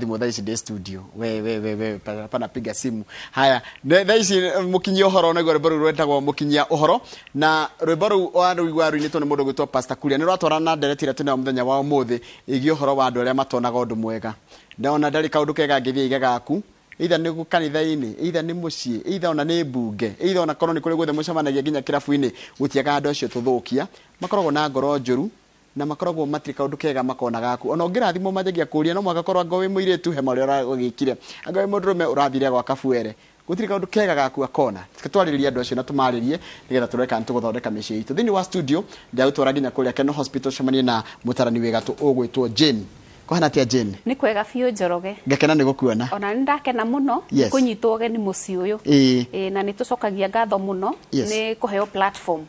Thimũ thaa ici ndĩ studio. We we we we, panapiga simu. Haya, thaa ici mũkinyia ũhoro, naguo rwĩmbo rũu rwetagwo Mũkinyia Ũhoro, na rwĩmbo rũu warũigua rũinĩtwo nĩ mũndũ gwĩtwo Pastor Kuria. Nĩ rwatwarana na ndereti ĩrĩa twĩnayo mũthenya wa ũmũthĩ ĩgiĩ ũhoro wa andũ arĩa matonaga ũndũ mwega. Ndona ndarĩ kaũndũ kega angĩthiĩ aige gaku, either nĩ kanitha-inĩ, either nĩ mũciĩ, either ona nĩ mbunge, either ona korwo nĩ kũrĩa guothe mũcemanagia, nginya kĩrabu-inĩ, gũtiagaga andũ acio tũthũkia makoragwo na ngoro njũru na makoragwo matirĩ kaũndũ kega makona gaku. Ona ũngĩrathimwo, manjagia kũria no mũhaka korwo anga wĩ mũirĩtu he marĩa ũragĩkire, anga wĩ mũndũrũme ũrathire gwaka buere, gũtirĩ kaũndũ kega gaku akona. Reke twarĩrĩrie andũ acio na tũmarĩrie nĩgetha tũrore kana nĩtũgũthondeka mĩciĩ itũ. Thĩinĩ wa studio ndagũtwara nginya kũrĩa Keno Hospital, cemanie na mũtarani wĩ gatũ ũgwĩtwo Jane. Kũhana atĩa, Jane? Nĩ kwega biũ, Njoroge. Ngakena nĩ gũkuona. Ona nĩ ndakena mũno kũnyitwo ũgeni mũciĩ ũyũ. Ĩĩ, na nĩ tũcokagia ngatho mũno nĩ kũheo platform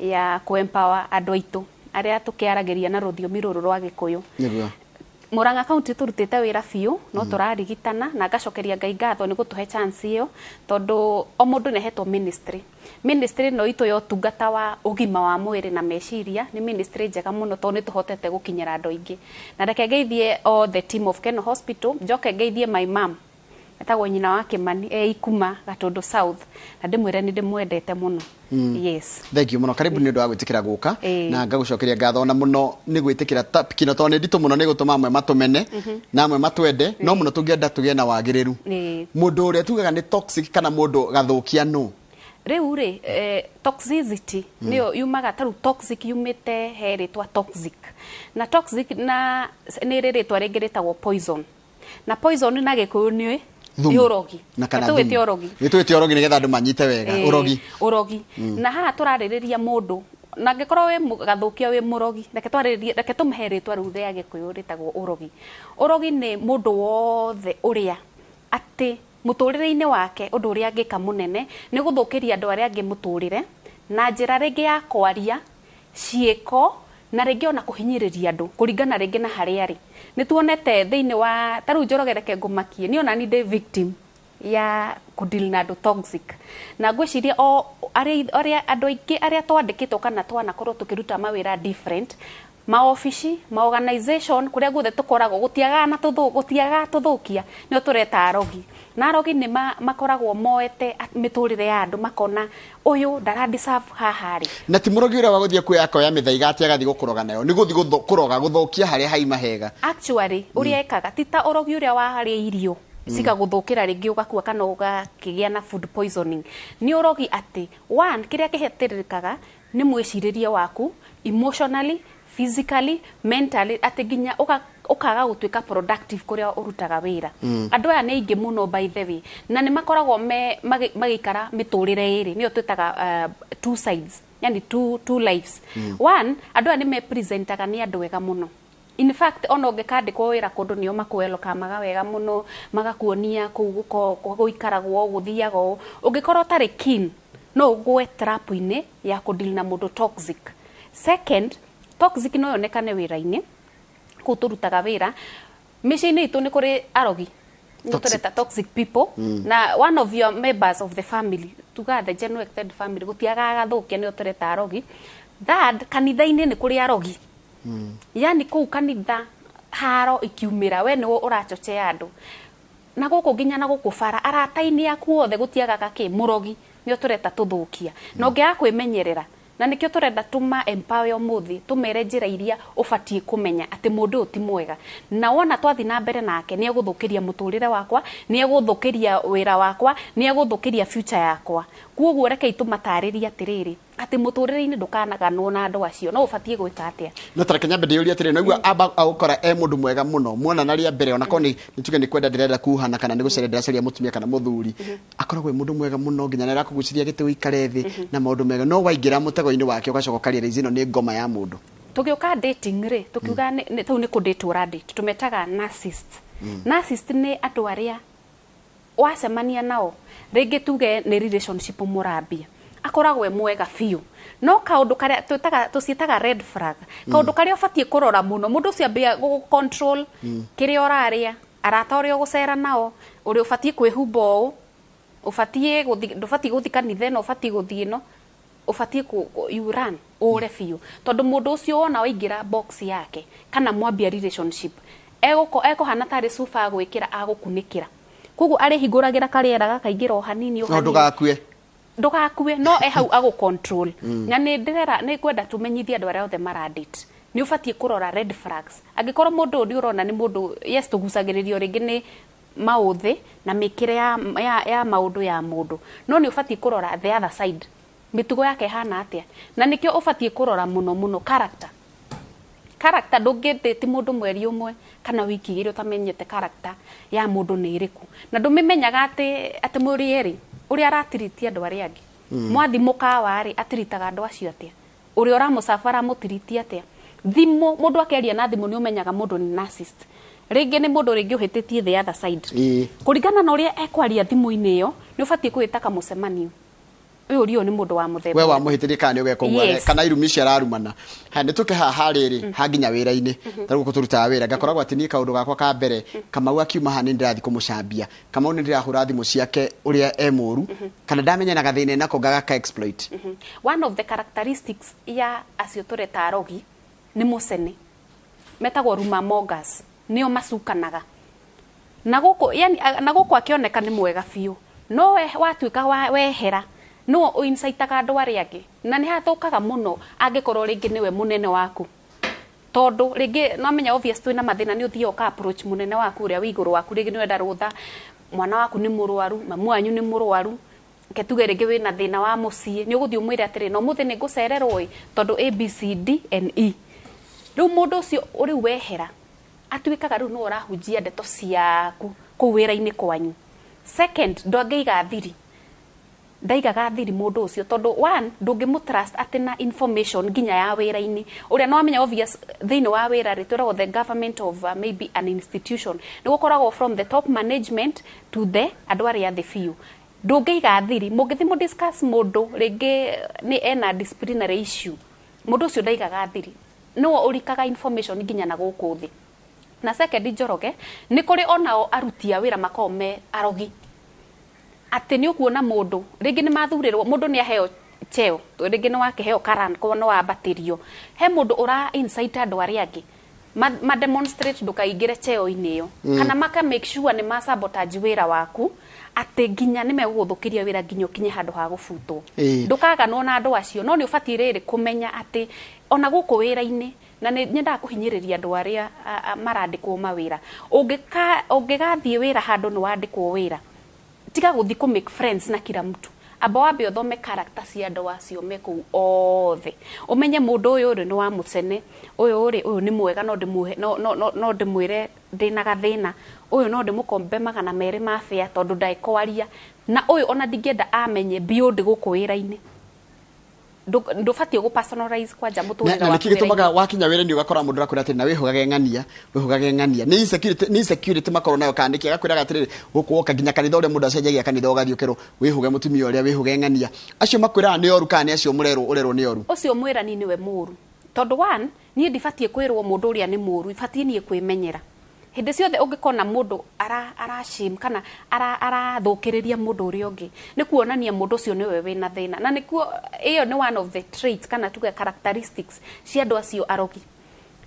ya kũ-empower andũ aitũ arĩa tũkĩaragĩria na rũthiomi rũrũ rwa Gĩkũyũ. Murang'a County tũrutĩte wĩra biũ, no tũrarigitana na ngacokeria Ngai ngatho nĩ gũtũhe chance ĩyo, tondũ o mũndũ nĩ ahetwo ministry. Ministry ĩno itũ ya ũtungata wa ũgima wa mwĩrĩ na meciria nĩ ministry njega mũno, tondũ nĩ tũhotete gũkinyĩra andũ aingĩ. Na reke ngeithie all the team of Keno Hospital, njoke ngeithie my mom etagwo nyina wa Kimani e Ikuma, Gatundu South, na ndĩmwĩre nĩ ndĩmwendete mũno. Yes. Thank you mũno, karibu nĩ ũndũ wa gwĩtĩkĩra gũka, na ngagũcokeria ngatho ona mũno nĩ gwĩtĩkĩra topic ĩno, tondũ nĩ nditũ mũno, nĩ gũtũma amwe matũmene na amwe matwende, no mũno tũngĩenda tũgĩe na wagĩrĩru. Mũndũ ũrĩa tugaga nĩ toxic kana mũndũ gathũkia nũ? Rĩu rĩ, toxicity nĩyo yumaga ta rĩu toxic yumĩte he rĩtwa toxic, na toxic na nĩ rĩ rĩtwa rĩngĩ rĩtagwo poison, na poison na Gĩkũyũ nĩ Thumu. Nĩ ũrogi. Na kana tũgĩte thumu. ũrogi. Nĩ tũgĩte ũrogi nĩgetha andũ manyite wega. Ũrogi. Ũrogi. Na haha tũrarĩrĩria mũndũ na angĩkorwo wĩ gathũkia, wĩ mũrogi, reke twarĩrĩrie, reke tũmũhe rĩtwa rĩu rĩa Gĩkũyũ rĩtagwo ũrogi. Ũrogi nĩ mũndũ wothe ũrĩa atĩ mũtũrĩre-inĩ wake ũndũ ũrĩa angĩka mũnene nĩ gũthũkĩria andũ arĩa angĩ mũtũrĩre na njĩra rĩngĩ ya kwaria, ciĩko, na rĩngĩ ona kũhinyĩrĩria andũ kũringana rĩngĩ na harĩa arĩ. Nĩ tuonete thĩinĩ wa ta rĩu, Njoroge, reke ngũmakie, niĩ ona ni ndĩ victim ya kũdeal na andũ toxic, na ngwĩciria o arĩa andũ aingĩ arĩa twandĩkĩtwo kana twanakorwo tũkĩruta mawĩra different maobici, maorganization, kũrĩa guothe tũkoragwo, gũtiagaga na gũtiagaga tũthũkia, nĩo tũreta arogi. Na arogi nĩ makoragwo moete mĩtũrĩre ya andũ, makona ũyũ ndara deserve haha rĩ. Na ti mũrogi ũrĩa wa gũthiĩ kuoya akoya mĩthaiga atĩ agathiĩ gũkũroga nayo, nĩ gũthiĩ kũroga gũthũkia harĩa haima hega. Actually, ũrĩa ekaga ti ta ũrogi ũrĩa wa harĩa irio cigagũthũkĩra, rĩngĩ ũgakua kana ũgakĩgĩa na food poisoning. Nĩ ũrogi atĩ one, kĩrĩa kĩhetĩrĩkaga nĩ mwĩcirĩrie waku, emotionally, physically, mentally, atĩ nginya ũkaga gũtuĩka productive kũrĩa ũrutaga wĩra. Andũ aya nĩ aingĩ mũno, by the way, na nĩ makoragwo me magĩikara mĩtũrĩre ĩrĩ, nĩyo twĩtaga two sides, yani two lives. One, andũ aya nĩ mepresentaga nĩ andũ ega mũno. In fact, ona ũngĩkandĩkwo wĩra kũndũ, nĩo makũwelcomega wega mũno, magakuonia kũu gũikaragwo, gũthiaga ũũ. Ũngĩkorwo ũtarĩ keen, no ũgwe trap-inĩ ya kũdeal na mũndũ toxic. Second, toxic no yonekane wĩra-inĩ kũu tũrutaga wĩra. Mĩciĩ-inĩ itũ nĩ kũrĩ arogi, nĩ Toxic. tũreta toxic people, na one of your members of the family, tuga the general extended family, gũtiagaga gathũkia, nĩo tũreta arogi. Third, kanitha-inĩ nĩ kũrĩ arogi, yani kũu kanitha haro ikiumĩra, we nĩwe ũrachochea andũ na gũkũ nginya na gũkũ bara, arata-inĩ aku othe gũtiagaga kĩ mũrogi, nĩo tũreta tũthũkia. Na ũngĩaga kwĩmenyerera, na nĩkĩo tũrenda tũma empower ũmũthĩ, tũmere njĩra iria ũbatiĩ kũmenya atĩ mũndũ ũyũ ti mwega, na wona twathiĩ na mbere nake nĩ egũthũkĩria mũtũrĩre wakwa, nĩ egũthũkĩria wĩra wakwa, nĩ egũthũkĩria future yakwa. Koguo rekei tũmatarĩrie atĩrĩrĩ, atĩ mũtũrĩre-inĩ ndũkanaganwo na andũ acio, no ũbatiĩ gwĩka atĩa? No tareke nyambe ndĩyũrie atĩrĩ, naigua amba agũkora e mũndũ mwega mũno muona na rĩa mbere, ona korwo nĩ tuge nĩ kwenda ndĩrenda kuhana kana nĩ gũcaria ndĩracaria mũtumia kana mũthuri, akoragwo e mũndũ mwega mũno, nginya nĩ arakũgucĩria gĩtĩ ũikare thĩ na maũndũ mega, no waingĩra mũtego-inĩ wake ũgacoka ũkarealize ĩno nĩ ngoma ya mũndũ. Tũgĩũka dating rĩ, tũkiuga tũu nĩ kũdate ũradate, tũmetaga narcissist. Narcissist nĩ andũ arĩa wacemania nao, rĩngĩ tuge nĩ relationship mũrambia, akoragwo e mwega biũ, no kaũndũ karĩa twĩtaga, tũciĩtaga red flag, kaũndũ karĩa ũbatiĩ kũrora mũno, mũndũ ũcio ambia gũgũ control kĩrĩa ũrarĩa, arata ũrĩa ũgũcera nao, ũrĩa ũbatiĩ kwĩhumba, ũũ ũbatiĩ gũthi, ndũbatiĩ gũthi kanitha ĩno, ũbatiĩ gũthiĩ ĩno, ũbatiĩ you run, ũre biũ, tondũ mũndũ ũcio wona waingĩra box yake kana mwambia relationship, Egũhana tarĩ cuba agwĩkĩra, agũkunĩkĩra, koguo arĩhingũragĩra karĩera gakaingĩra o hanini o No hanini. Ndũgakue. Ndũgakue, no e hau agũ control. Na nĩ ndĩrera, nĩ ngwenda tũmenyithie andũ arĩa othe maradate, nĩ ũbatiĩ kũrora red flags. Angĩkorwo mũndũ ũyũ nĩ ũrona nĩ mũndũ, yes, tũgucagĩrĩrio rĩngĩ nĩ maũthĩ na mĩkĩre ya maũndũ ya mũndũ, no nĩ ũbatiĩ kũrora the other side, mĩtugo yake ĩhana atĩa. Na nĩkĩo ũbatiĩ kũrora mũno mũno character. Character, ndũngĩndĩti mũndũ mweri ũmwe kana wiki 2 ũtamenyete character ya mũndũ nĩ ĩrĩkũ, na ndũmĩmenyaga atĩ mũrĩ erĩ ũrĩa aratiriti andũ arĩa angĩ. Mwathi mũkawa rĩ, atiritaga andũ acio atĩa? Ũrĩa ũramũcaba aramũtiriti atĩa? Thimũ, mũndũ akĩaria na thimũ nĩ ũmenyaga mũndũ nĩ narcissist. Rĩngĩ nĩ mũndũ rĩngĩ ũhĩtĩtie the other side. Kũringana na ũrĩa ekwaria thimũ-inĩ ĩyo, nĩ ũbatiĩ kwĩta kamũcemanio, ũyũ ũrio nĩ mũndũ wa mũthemba We ũrĩkũ. Wamũhĩtĩrie kana nĩ ũgeka ũguo? Yes. Kana irumi icio ararumana. Haya, nĩ tũke haha rĩrĩ hanginya wĩra-inĩ. Ta rĩu gũkũ tũrutaga wĩra, ngakoragwo atĩ niĩ kaũndũ gakwa ka mbere, Kamau akiuma haha nĩ ndĩrathiĩ kũmũcambia. Kamau nĩ ndĩrahũra thimũ ciake ũrĩa e mũru, kana ndamenya na gathĩna nako ngagaka exploit. One of the characteristics ya acio tũreta arogi nĩ mũcene, metagwo rumor mongers, nĩo macukanaga na gũkũ, yani, na gũkũ akĩoneka nĩ mwega biũ, no we watuĩka wehera nĩwe ũinsaitaga andũ arĩa angĩ, na nĩ hathũkaga mũno angĩkorwo rĩngĩ nĩwe mũnene waku, tondũ rĩngĩ no menya obvious twĩna mathĩna, nĩ ũthiaga ũka approach mũnene waku ũrĩa wĩ igũrũ waku, rĩngĩ nĩ wenda rũtha, mwana waku nĩ mũrwaru, mamu wanyu nĩ mũrwaru, ke tuge rĩngĩ wĩna thĩna wa mũciĩ, nĩ ũgũthiĩ ũmwĩre atĩrĩ, no mũthĩ nĩ ngũcererwo ĩ tondũ A B C D N E. Rĩu mũndũ ũcio rĩu wehera atuĩkaga rĩu nĩwe ũrahunjia ndeto ciaku kũu wĩra-inĩ kwanyu. Second, ndangĩiga thiri, ndaigaga thiri mũndũ ũcio, tondũ one, ndũngĩmũ-trust atĩ na information nginya ya wĩra-inĩ ũrĩa no amenya. Obvious, thĩinĩ wa wĩra rĩ, twĩragwo the government of maybe an institution, nĩ gũkoragwo from the top management to the andũ arĩa thĩ biũ. Ndũngĩiga thiri mũngĩthiĩ mũ discuss mũndũ rĩngĩ nĩ ena disciplinary issue, mũndũ ũcio ndaigaga thiri, nĩwe ũrikaga information nginya na gũkũ thĩ. Na second, Njoroge, nĩ kũrĩ onao aruti a wĩra makoragwo me arogi, atĩ nĩ ũkuona mũndũ rĩngĩ nĩ mathurĩrwo, mũndũ nĩ aheo cheo, rĩngĩ nĩ wakĩheo karan ko nĩ wambatĩrio, he mũndũ ũra incite andũ arĩa angĩ ma demonstrate ndũkaingĩre cheo-inĩ ĩyo, kana maka make sure nĩ ma sabotage wĩra waku, atĩ nginya nĩ megũgũthũkĩria wĩra nginya ũkinye handũ ha gũbutwo. Ndũkaganwo na andũ acio, no nĩ ũbatiĩ rĩrĩ kũmenya atĩ ona gũkũ wĩra-inĩ, na nĩ nyendaga kũhinyĩrĩria andũ arĩa marandĩkwo mawĩra, ũngĩgathiĩ wĩra handũ nĩ wandĩkwo wĩra, tiga gũthiĩ kũ make friends na kila mtu. Amba wambe ũthome character cia andũ acio me kũu othe, ũmenye mũndũ ũyũ rĩ nĩ wa mũcene, ũyũ rĩ, ũyũ nĩ mwega, no ndĩmũhe, no ndĩmwĩre ndĩna gathĩna, ũyũ no ndĩmũkombe 200 ma bĩa tondũ ndekwaria, na ũyũ ona ndingĩenda amenye beyond gũkũ wĩra-inĩ. Ndũbatiĩ gũ personalize kwanja mũtũrĩre Na waku nĩkĩ gĩtũmaga wĩra-inĩ. Wakinya wĩra-inĩ ũgakora mũndũ akwĩra atĩrĩ, na wĩhũgage ng'ania, wĩhũgage ng'ania, nĩ insecurity, nĩ insecurity makorwo nayo, kana nĩkĩ agakwĩraga atĩrĩrĩ, gũkũ woka nginya kanitha, ũrĩa mũndũ acenjagia kanitha, ũgathiĩ ũkerwo wĩhũge mũtumia ũrĩa wĩhũge ng'ania, acio makwĩraga nĩ oru kana nĩ acio mũrerwo ũrerwo nĩ oru? Ũcio mwĩrani nĩwe mũru, tondũ one, niĩ ndibatiĩ kwĩrwo mũndũ ũrĩa nĩ mũru, ibatiĩ niĩ kwĩmenyera. Hĩndĩ ciothe ũngĩkona mũndũ ara shame kana arathũkĩrĩria mũndũ ũrĩa ũngĩ, nĩ kuonania mũndũ ũcio nĩwe wĩna thĩna. Na nĩkuo ĩyo nĩ one of the traits, kana tuge characteristics cia andũ acio arogi.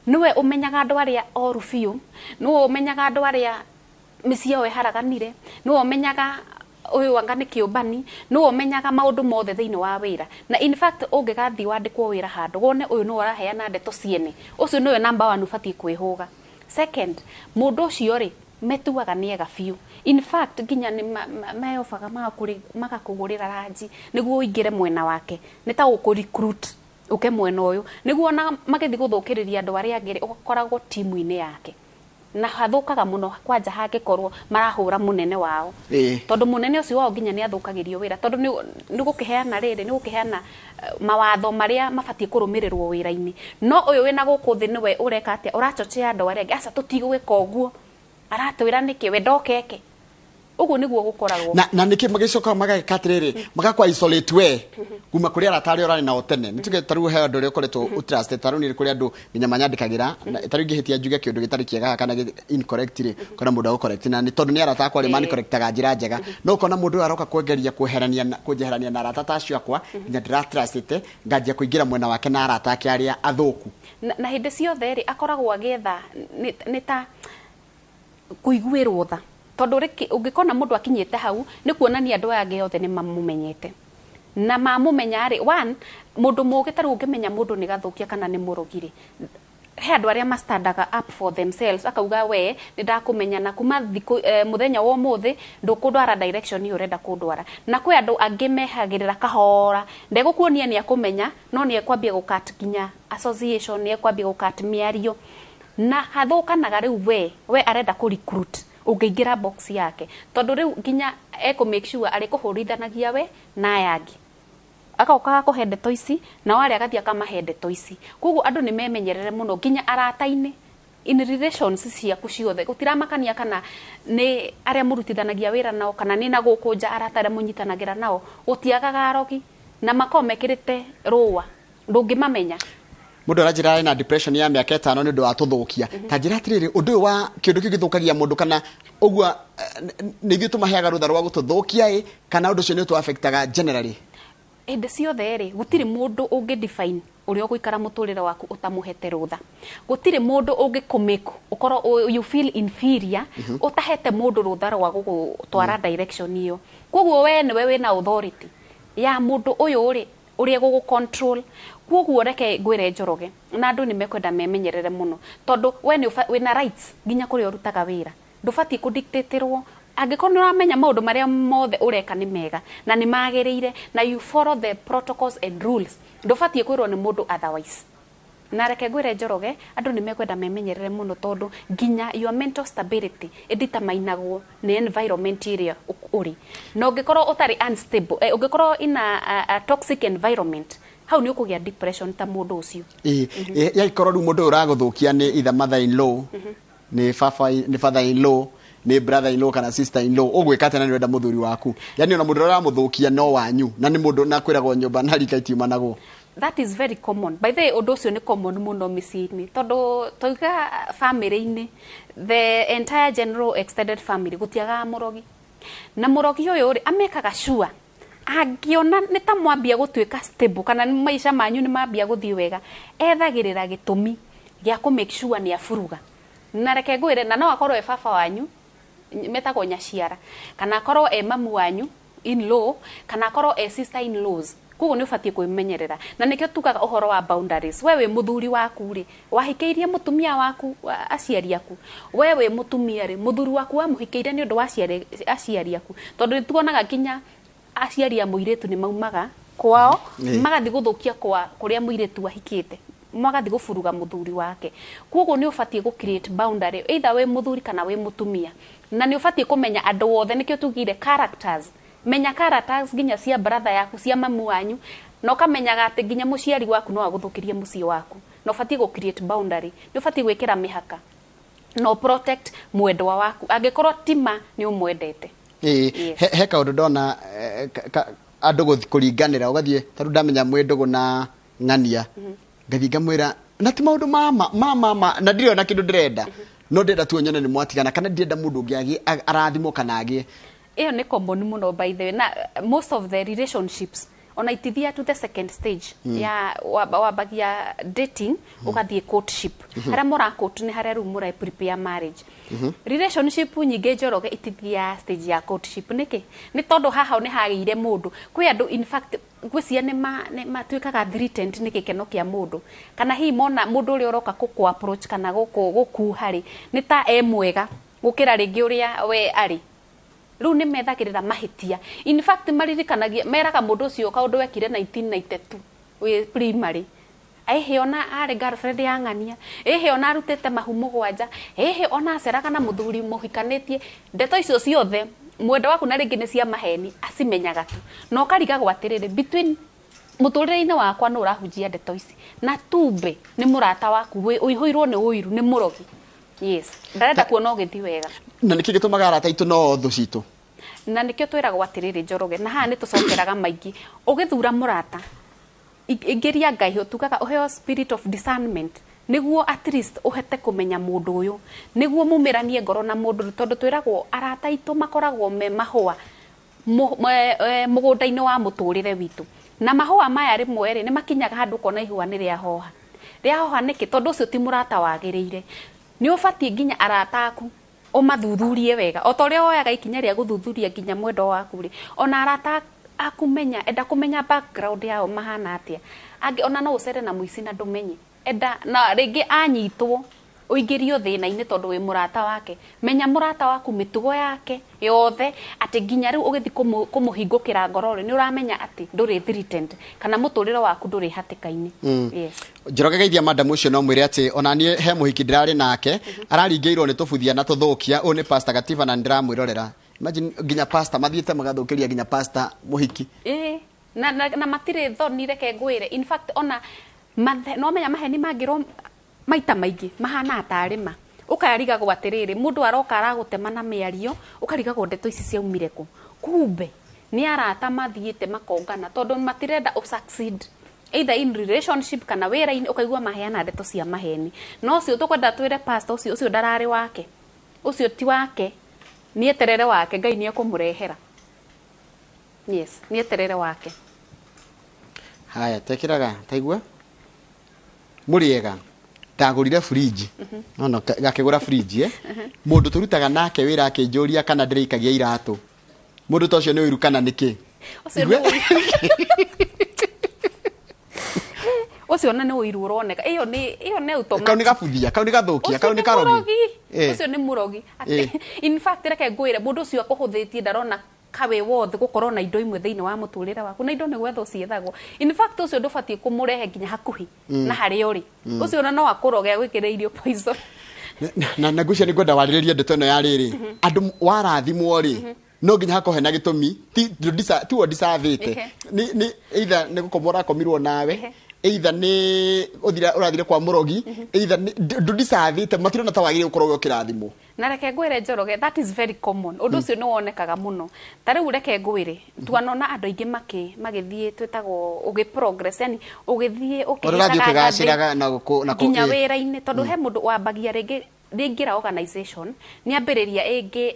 Nĩwe ũmenyaga andũ arĩa oru biũ, nĩwe ũmenyaga andũ arĩa mĩciĩ yao ĩharaganire, nĩwe ũmenyaga ũyũ anga nĩ kĩũmbani, nĩwe ũmenyaga maũndũ mothe thĩinĩ wa wĩra. Na in fact, ũngĩgathiĩ wandĩkwo wĩra handũ wone ũyũ nĩwe ũraheana ndeto ciene, ũcio nĩwe number one ũbatiĩ kwĩhũga. Second, mũndũ ũcio rĩ, metuaga nĩ ega biũ. In fact, nginya nĩ meyobaga magakũgũrĩra ranji nĩguo ũingĩre mwena wake, nĩ ta gũkũ recruit ũke mwena ũyũ, nĩguo ona magĩthiĩ gũthũkĩrĩria andũ arĩa angĩ rĩ, ũgakoragwo timu-inĩ yake. Na hathũkaga mũno kwanja hangĩkorwo marahũra mũnene wao, tondũ mũnene ũcio wao nginya nĩ athũkagĩrio wĩra, tondũ nĩ gũkĩheana rĩrĩ, nĩ gũkĩheana mawatho marĩa mabatiĩ kũrũmĩrĩrwo wĩra-inĩ, no ũyũ wĩna gũkũ thĩ nĩwe ũreka atĩa, ũrachochea andũ arĩa angĩ, aca tũtigwĩka ũguo, aratwĩra nĩkĩ, we ndokeke ũguo. Nĩguo gũkoragwo. Na nĩkĩ magĩcoka mageka atĩrĩrĩ, magakwa isolate we kuma kũrĩ arata arĩa ũrarĩ nao tene? Nĩ tuge tarĩu he andũ ũrĩa ũkoretwo ũtrusted, tarĩu nĩ kũrĩ andũ nginya manyandĩkagĩra, na tarĩu ingĩhĩtia njuge kĩũndũ gĩtarĩ kĩega haha kana incorrect rĩ, ũkona mũndũ agũcorrect, na nĩ tondũ nĩ arata akwa rĩ, manicorrectaga njĩra njega. No ũkona mũndũ ũyũ aroka kwengeria kweherania kũnjeherania na arata ta acio akwa nginya ndĩratrustĩte, nganjia kũingĩra mwena wake na arata ake arĩa athũku. Na hĩndĩ ciothe rĩ, akoragwo agĩetha nĩ ta Kũiguĩrwo tha, tondũ rĩkĩ ũngĩkona mũndũ akinyĩte hau, nĩ kuonania andũ aya angĩ othe nĩ mamũmenyete, na mamũmenya rĩ, one, mũndũ mũũgĩ, tarĩu ũngĩmenya mũndũ nĩ gathũkia kana nĩ mũrogi rĩ, he andũ arĩa mastandaga up for themselves, akauga, "We nĩ ndakũmenya na kuma thikũ mũthenya wa ũmũthĩ ndũkũndwara direction ĩyo ũrenda kũndwara." Na kwĩ andũ angĩ mehagĩrĩra kahora, ndegũkuonia nĩ akũmenya, no nĩ ekwambia gũkat nginya association, nĩ ekwambia gũkat mĩario, na hathũkanaga. Rĩu we arenda kũ recruit ũngĩingĩra box yake, tondũ rĩu nginya ekũ make sure arĩkũhũrithanagia we na aya angĩ, agoka agakũhe ndeto ici, nao arĩa agathiĩ akamahe ndeto ici. Koguo andũ nĩ memenyerere mũno, nginya arata-inĩ, in relations ciaku ciothe, gũtiramakania kana nĩ arĩa mũrutithanagia wĩra nao kana nĩ na gũkũ nja, arata arĩa mũnyitanagĩra nao, gũtiagaga arogi na makoragwo mekĩrĩte rũa ndũngĩmamenya. Mũndũ aranjĩra ena depression ya mĩaka 5 nĩ ũndũ wa tũthũkia. Ta njĩra atĩrĩrĩ, ũndũ ũyũ wa kĩũndũ kĩu gĩthũkagia mũndũ, kana ũguo nĩ ithuĩ tũmaheaga rũtha rwa gũtũthũkia ĩ, kana ũndũ ũcio nĩ ũtũ-affectaga generally? Hĩndĩ ciothe rĩ, gũtirĩ mũndũ ũngĩ define ũrĩa ũgũikara mũtũrĩre waku ũtamũhete rũtha. Gũtirĩ mũndũ ũngĩkũmake ũkorwo you feel inferior ũtahete mũndũ rũtha rwa gũgũtwara direction ĩyo. Koguo we nĩwe wĩna authority ya mũndũ ũyũ rĩ, ũrĩa gũgũ control. Koguo reke ngwĩre, Njoroge, na andũ nĩ mekwenda memenyerere mũno, tondũ we nĩ wĩna rights nginya kũrĩa ũrutaga wĩra. Ndũbatiĩ kũdictatĩrwo. Angĩkorwo nĩ ũramenya maũndũ marĩa mothe ũreka nĩ mega na nĩ magĩrĩire na you follow the protocols and rules, ndũbatiĩ kwĩrwo nĩ mũndũ otherwise. Na reke ngwĩre, Njoroge, andũ nĩ mekwenda memenyerere mũno, tondũ nginya your mental stability ĩditamainagwo nĩ environment ĩrĩa ũrĩ. Na ũngĩkorwo ũtarĩ unstable, ũngĩkorwo in a toxic environment, hau nĩ ũkũgĩa depression ta mũndũ ũcio. Ĩ yagĩkorwo rĩu mũndũ ũyũ ũragũthũkia nĩ either mother in law, nĩ baba, nĩ father in law, nĩ brother in law kana sister in law, ũgwĩka atĩa na nĩ ũrenda mũthuri waku? Yani ona mũndũ ũrĩa ũramũthũkia no wanyu, na nĩ mũndũ na kwĩragwo nyũmba na rika itiumanagwo. That is very common, by the way. Ũndũ ũcio nĩ common mũno mĩciĩ-inĩ, tondũ twauga family-inĩ, the entire general extended family, gũtiagaga mũrogi. Na mũrogi ũyũ rĩ, amekaga sure angĩona nĩ ta mwambia gũtuĩka stable kana nĩ maica manyu nĩ mambia gũthiĩ wega, ethagĩrĩra gĩtũmi gĩa kũ make sure nĩ aburuga. Na reke ngwĩre, na no akorwo e baba wanyu, metagwo nyaciara, kana akorwo e mamu wanyu in law, kana akorwo e sister in laws. Koguo nĩ ũbatiĩ kwĩmenyerera, na nĩkĩo tugaga ũhoro wa boundaries. We wĩ mũthuri waku rĩ, wahikĩirie mũtumia waku aciari aku. We wĩ mũtumia rĩ, mũthuri waku wamũhikĩire nĩ ũndũ wa aciari aku, tondũ nĩ tuonaga nginya aciari a mũirĩtu nĩ maumaga kwao, magathiĩ gũthũkia kwa kũrĩa mũirĩtu ahikĩte, magathiĩ gũburuga mũthuri wake. Koguo nĩ ũbatiĩ gũ create boundary, either wĩ mũthuri kana wĩ mũtumia, na nĩ ũbatiĩ kũmenya andũ othe. Nĩkĩo tugire characters, menya characters nginya cia brother yaku, cia mamu wanyu, na ũkamenyaga atĩ nginya mũciari waku no agũthũkĩrie mũciĩ waku. Na ũbatiĩ gũ create boundary, nĩ ũbatiĩ gwĩkĩra mĩhaka no protect mwendwa waku angĩkorwo tima nĩ ũmwendete. Ĩ, he kaũndũ ndona, andũ kũringanĩra, ũgathiĩ tarĩu ndamenya mwĩ ndũgũ na ng'ania, ngathiĩ ngamwĩra na ti maũndũ ma ma ma na ndirĩ ona kĩndũ ndĩrenda, no ndĩrenda tu nyone nĩ mwatigana, kana ndĩrenda mũndũ ũngĩ agĩe arathimwo kana agĩe. Ĩyo nĩ common mũno, by the way, na most of the relationships ona itithia to the second stage ya wambagia dating, ũgathiĩ courtship, harĩa mũra court nĩ harĩa rĩu mũra prepare marriage. Relationship nyingĩ, Njoroge, itithia stage ya courtship. Nĩkĩ? Nĩ tondũ haha nĩ hagĩire mũndũ, kwĩ andũ in fact ngwĩciria nĩ matuĩkaga threatened nĩ gĩkeno kĩa mũndũ, kana hihi mona mũndũ ũrĩa ũroka gũkũ approach kana gũkũ gũkuha rĩ, nĩ ta e mwega gũkĩra rĩngĩ ũrĩa we arĩ. Rĩu nĩ methagĩrĩra mahĩtia. In fact, maririkanagia, meraga mũndũ ũcio kaũndũ wekire 1992 wĩ primary. Ĩhĩ, ona arĩ girlfriend ya ng'ania, ĩhĩ, ona arutĩte mahu 7, ĩhĩ, ona aceraga na mũthuri mũhikanĩtie. Ndeto icio ciothe mwendo waku na rĩngĩ nĩ cia maheni, acimenyaga tu, na ũkarigagwo atĩrĩrĩ, between mũtũrĩre-inĩ wakwa nũ ũrahunjia ndeto ici? Na tumbe nĩ mũrata waku ũihũirwo nĩ ũiru, nĩ mũrogi. Yes, ndarenda kuona ũgĩthiĩ wega. Na nĩkĩ gĩtũmaga arata aitũ no thũ citũ? Na nĩkĩo twĩragwo atĩrĩrĩ, Njoroge, na haha nĩ tũcokeraga maingĩ, ũgĩthura mũrata, ingĩria Ngai, tugaga ũheo spirit of discernment, nĩguo at least ũhete kũmenya mũndũ ũyũ, nĩguo mumĩranie ngoro na mũndũ, tondũ twĩragwo arata aitũ makoragwo me mahũa mũgũnda-inĩ wa mũtũrĩre witũ. Na mahũa maya rĩmwe rĩ, nĩ makinyaga handũ ũkona ihũa nĩ rĩahoha. Rĩahoha nĩkĩ? Tondũ ũcio ti mũrata wagĩrĩire. Nĩ ũbatiĩ nginya arata aku Ũmathuthurie wega o ta ũrĩa woyaga ikinya rĩa gũthuthuria nginya mwendwa waku rĩ, ona arata aku menya, enda kũmenya background yao mahana atĩa. Angĩ ona no ũcere na mũici na ndũmenye, enda na rĩngĩ anyitwo ũingĩrio thĩna-inĩ tondũ wĩ mũrata wake. Menya mũrata waku mĩtugo yake yothe, atĩ nginya rĩu ũgĩthiĩ kũmũhingũkĩra ngoro rĩ, nĩ ũramenya atĩ ndũrĩ threatened kana mũtũrĩre waku ndũrĩ hatĩka-inĩ. Yes. Njoroge, geithia madam ũcio, no mwĩre atĩ ona niĩ he mũhiki ndĩrarĩ nake araringĩirwo nĩ tũbuthia na tũthũkia. Ũyũ nĩ Pastor Gativa na nĩndĩramwĩrorera. Imagine, nginya pastor mathiĩte magathũkĩria nginya pastor mũhiki. Ĩĩ, na matirĩ thoni, reke ngwĩre. In fact, ona no menya maheni mangĩrwo maita maingĩ mahana tarĩ ma, ũkarigagwo atĩrĩrĩ, mũndũ aroka aragũtema na mĩario, ũkarigagwo ndeto ici ciaumire kũ. Kumbe nĩ arata mathiĩte makongana tondũ matirenda ũ succeed either in relationship kana wĩra-inĩ, ũkaigua maheana ndeto cia maheni. No ũcio tũkwenda twĩre pastor ũcio, ũcio ndararĩ wake, ũcio ti wake, nĩ eterere wake, Ngai nĩ ekũmũrehera. Yes, nĩ eterere wake. Haya, tekĩraga taigua mũrĩega, ndagũrire fridge no gakĩgũra fridge, eh mũndũ tũrutaga nake wĩra akĩnjũria kana ndĩrĩikagia iratũ. Mũndũ ta ũcio nĩ ũiru kana nĩkĩ? Ũcio nĩ ũiru, ũcio ona nĩ ũiru ũroneka, ĩyo nĩ automatic. Kau nĩ gabuthia, kau nĩ gathũkia, kau Ũcio nĩ nĩ karogi. Mũrogi. Ũcio nĩ mũrogi. In fact, reke ngwĩre, mũndũ ũcio akũhũthĩtie ndarona kawe wothe gũkorwo na indo imwe thĩinĩ wa mũtũrĩre waku, na indo nĩ gwetha ũciethagwo. In fact, ũcio ndũbatiĩ kũmũrehe nginya hakuhĩ na harĩa ũrĩ. Ũcio ona no akũroge agwĩkĩre irio poison. Na ngwĩciria nĩ ngwenda warĩrĩrie ndeto ĩno ya rĩrĩ, andũ warathimwo rĩ, no nginya hakorwo hena gĩtũmi, ti wo deservĩte. Nĩ either nĩ gũkomwo ũrakomirwo nawe, either nĩ ũthire ũrathire kwa mũrogi, either nĩ ndũ matirona ta wagĩrĩire gũkorwo wĩ ũkĩrathimwo. Na reke ngwĩre, Njoroge, that is very common. Ũndũ ũcio nĩ wonekaga mũno. Ta rĩu reke ngwĩre, tuanona andũ aingĩ magĩthiĩ, twĩtagwo ũgĩ progress, yani ũgĩthiĩ Ũrĩa ũrathiĩ ũkĩhaicaga ngathĩ ũkĩgacĩraga na nginya wĩra-inĩ, tondũ he mũndũ wambagia rĩngĩ rĩingĩra organization, nĩ ambĩrĩria ĩngĩ,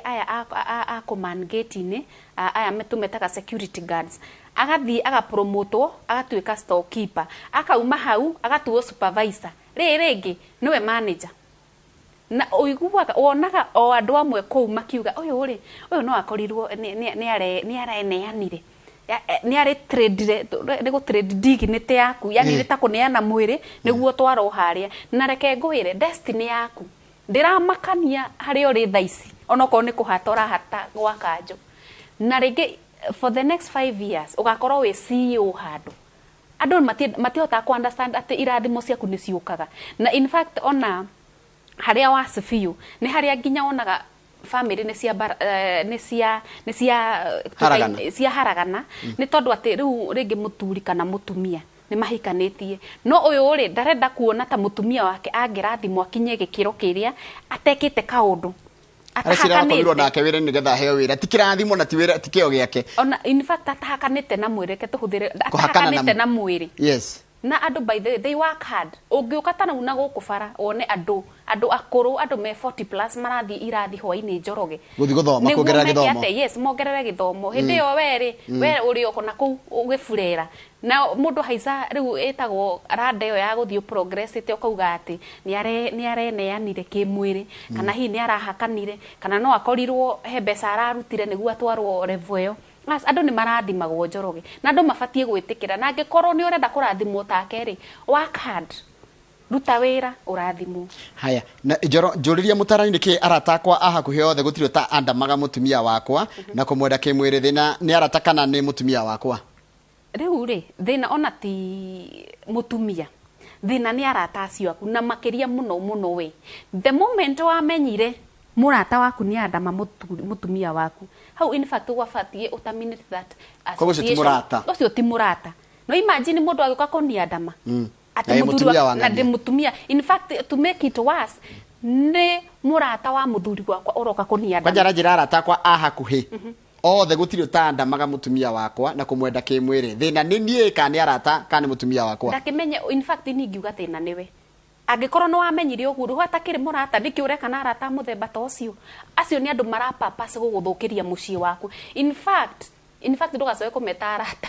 aya a command gate-inĩ, aya tũmetaga security guards, agathiĩ agapromotwo agatuĩka storekeeper, akauma hau agatuo supervisor, rĩrĩ rĩngĩ nĩwe manager, na ũiguaga wonaga o andũ amwe kũu makiuga, ũyũ rĩ, ũyũ no akorirwo nĩ areneanire, nĩ arĩ trade, nĩ gũ trade dignity yaku, yani nĩ ta kũneana mwĩrĩ nĩguo twarwo harĩa. Na reke ngwĩre, destiny yaku ndĩramakania harĩa ũrĩ thaa ici, onokorwo nĩ kũhata ũrahata gwa kanjũ, na rĩngĩ for the next 5 years ũgakorwo wĩ CEO handũ. Andũ matihotaga ku understand atĩ irathimo ciaku nĩ ciũkaga. Na in fact, ona harĩa waci biũ nĩ harĩa nginya wonaga family nĩ cia nĩ cia Haragana. Cia haragana, nĩ tondũ atĩ rĩu rĩngĩ mũturi kana mũtumia nĩ mahikanĩtie, no ũyũ rĩ ndarenda kuona ta mũtumia wake angĩrathimwo akinye gĩkĩro kĩrĩa atekĩte kaũndũ. Areciria arakomirwo Atahakanĩte. Nake wĩra nĩgetha aheo wĩra, ti kĩrathimo na ti wĩra, ti kĩo gĩake. Ona in fact atahakanĩte na mwĩrĩ, reke tũhũthĩre Kũhakana na atahakanĩte na mwĩrĩ. Na andũ, by the way, they work hard. Ũngĩũka ta rĩu na gũkũ bara wone andũ akũrũ, andũ me 40 plus marathiĩ irathi hwainĩ, Njoroge. Gũthiĩ gũthoma. Nĩguo Kuongerera meke gĩthomo. atĩa? Yes, mongerere gĩthomo. Hĩndĩ ĩyo we rĩ, we ũrĩ o na kũu ũgĩburera na mũndũ haica rĩu ĩtagwo randa ĩyo ya gũthiĩ progressĩte, ũkauga atĩ nĩ areneanire kĩmwĩrĩ, kana hihi nĩ arahakanire, kana no akorirwo he mbeca ararutire nĩguo atwarwo level ĩyo. Andũ nĩ marathimagwo, Njoroge, na andũ mabatiĩ gwĩtĩkĩra, na angĩkorwo nĩ ũrenda kũrathimwo take rĩ, work hard, ruta wĩra, ũrathimwo. Haya, na njoro njũrĩria mũtarani, nĩkĩ arata akwa a hakuhĩ othe gũtirĩ ta andamaga mũtumia wakwa na kũmwenda kĩmwĩrĩ? Thĩna nĩ arata kana nĩ mũtumia wakwa? Rĩu rĩ, thĩna ona ti mũtumia, thĩna nĩ arata acio aku, na makĩria mũno mũno we. The moment wamenyire mũrata waku nĩ andama mũtumia waku, hau in fact gwabatiĩ ũterminate that Koguo ũcio ti association. mũrata. Ũcio ti mũrata. No imagine mũndũ agĩũka kũniandama atĩ Na ĩ mũthuri mũtumia wa na ng'ania. ndĩ mũtumia. In fact, to make it worse, nĩ mũrata wa mũthuri wakwa ũroka kũniandama. Kwanja aranjĩra arata akwa a hakuhĩ othe gũtirĩ ũtandamaga mũtumia wakwa na kũmwenda kĩmwĩrĩ. Thĩna nĩ niĩ kana nĩ arata kana nĩ mũtumia wakwa? Ndakĩmenye. In fact, niĩ ingiuga thĩna nĩwe. Angĩkorwo nĩ wamenyire ũguo rĩu hatakĩrĩ mũrata, nĩkĩ ũreka na arata a mũthemba ta ũcio? Acio nĩ andũ marapapas gũgũthũkĩria mũciĩ waku. In fact, In fact, ndũgacoke kũmeta arata.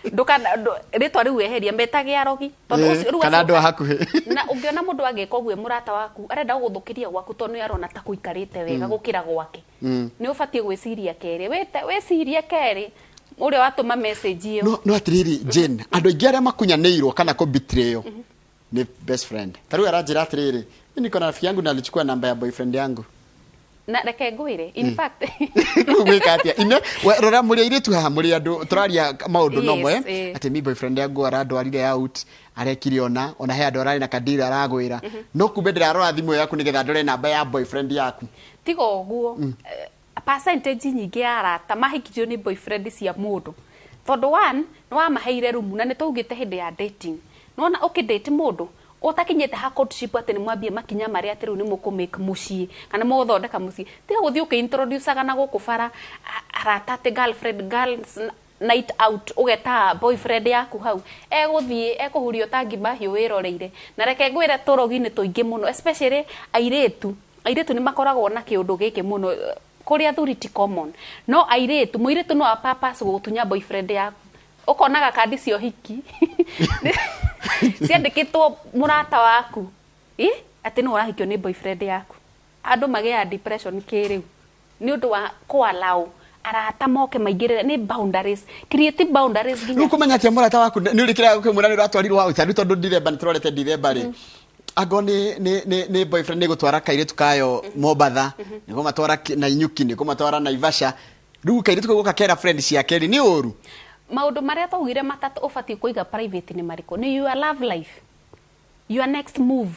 Ndũkana rĩtwa rĩu eheria, metage arogi. Tondũ ũcio rĩu Kana andũ a acoka- hakuhĩ. Na ũngĩona mũndũ agĩka ũguo, mũrata waku arenda gũgũthũkĩria gwaku tondũ nĩ arona ta kũikarĩte wega gũkĩra gwake, nĩ ũbatiĩ gwĩciria kerĩ, wĩte wĩcirie kerĩ ũrĩa watũma message ĩyo. No atiriri Jane, andũ aingĩ arĩa makunyanĩirwo kana kũbetraywo nĩ best friend. Ta rĩu aranjĩra atĩrĩrĩ, "Mimi niko na rafiki yangu na alichukua namba ya boyfriend yangu." Na reke ngwĩre, in fact, Rĩu gwĩka atĩa? Ine we, rora, mũrĩ airĩtu haha, mũrĩ andũ tũraria maũndũ no mwe, atĩ mi boyfriend yangu arandwarire out, arekire ona he andũ ararĩ na kadira aragwĩra, no kumbe ndĩrarora thimũ yaku nĩgetha ndore namba ya boyfriend yaku. Tiga ũguo, percentage nyingĩ ya arata mahikirio nĩ boyfriend cia mũndũ tondũ one, nĩ wamaheire rumu, na nĩ twaugĩte hĩndĩ ya dating, nĩwona ũkĩdate mũndũ ũtakinyĩte ha courtship atĩ nĩ mwambie makinya marĩa atĩ rĩu nĩ mũkũmake mũciĩ kana mũgũthondeka mũciĩ, tiga gũthiĩ ũkĩintroducaga na gũkũ bara arata atĩ girlfriend, girls night out, ũgeta boyfriend yaku hau, egũthiĩ ekũhurio ta ngima hiũ wĩroreire. Na reke ngwĩre, tũrogi nĩ tũingĩ mũno, especially airĩtu. Airĩtu nĩ makoragwo na kĩũndũ gĩkĩ mũno, kũrĩ athuri ti common, no airĩtu, mũirĩtu no a purpose gũgũtunya boyfriend yaku, ũkonaga kandi cia ũhiki ciandĩkĩtwo mũrata waku. Ĩ atĩ nĩ ũrahikio nĩ boyfriend yaku. Andũ magĩaga depression kĩrĩu nĩ ũndũ wa kũallow arata moke maingĩrĩre. Nĩ boundaries, creative boundaries nginya. Rĩu kũmenya atĩa mũrata waku nĩ ũrĩkĩra ũkĩmwĩra nĩ ũratwarirwo out? Tarĩu tondũ Ndithemba nĩ tũrorete Ndithemba rĩ, angorwo nĩ boyfriend nĩ gũtwara kairĩtu kayo Mombatha, nĩ kũmatwara Nanyuki, nĩ kũmatwara Naivasha, rĩu kairĩtu kau goka kera friend ciake rĩ, nĩ ũru? Maũndũ marĩa twaugire matatũ ũbatiĩ kũiga private nĩ marĩkũ? Nĩ your love life, your next move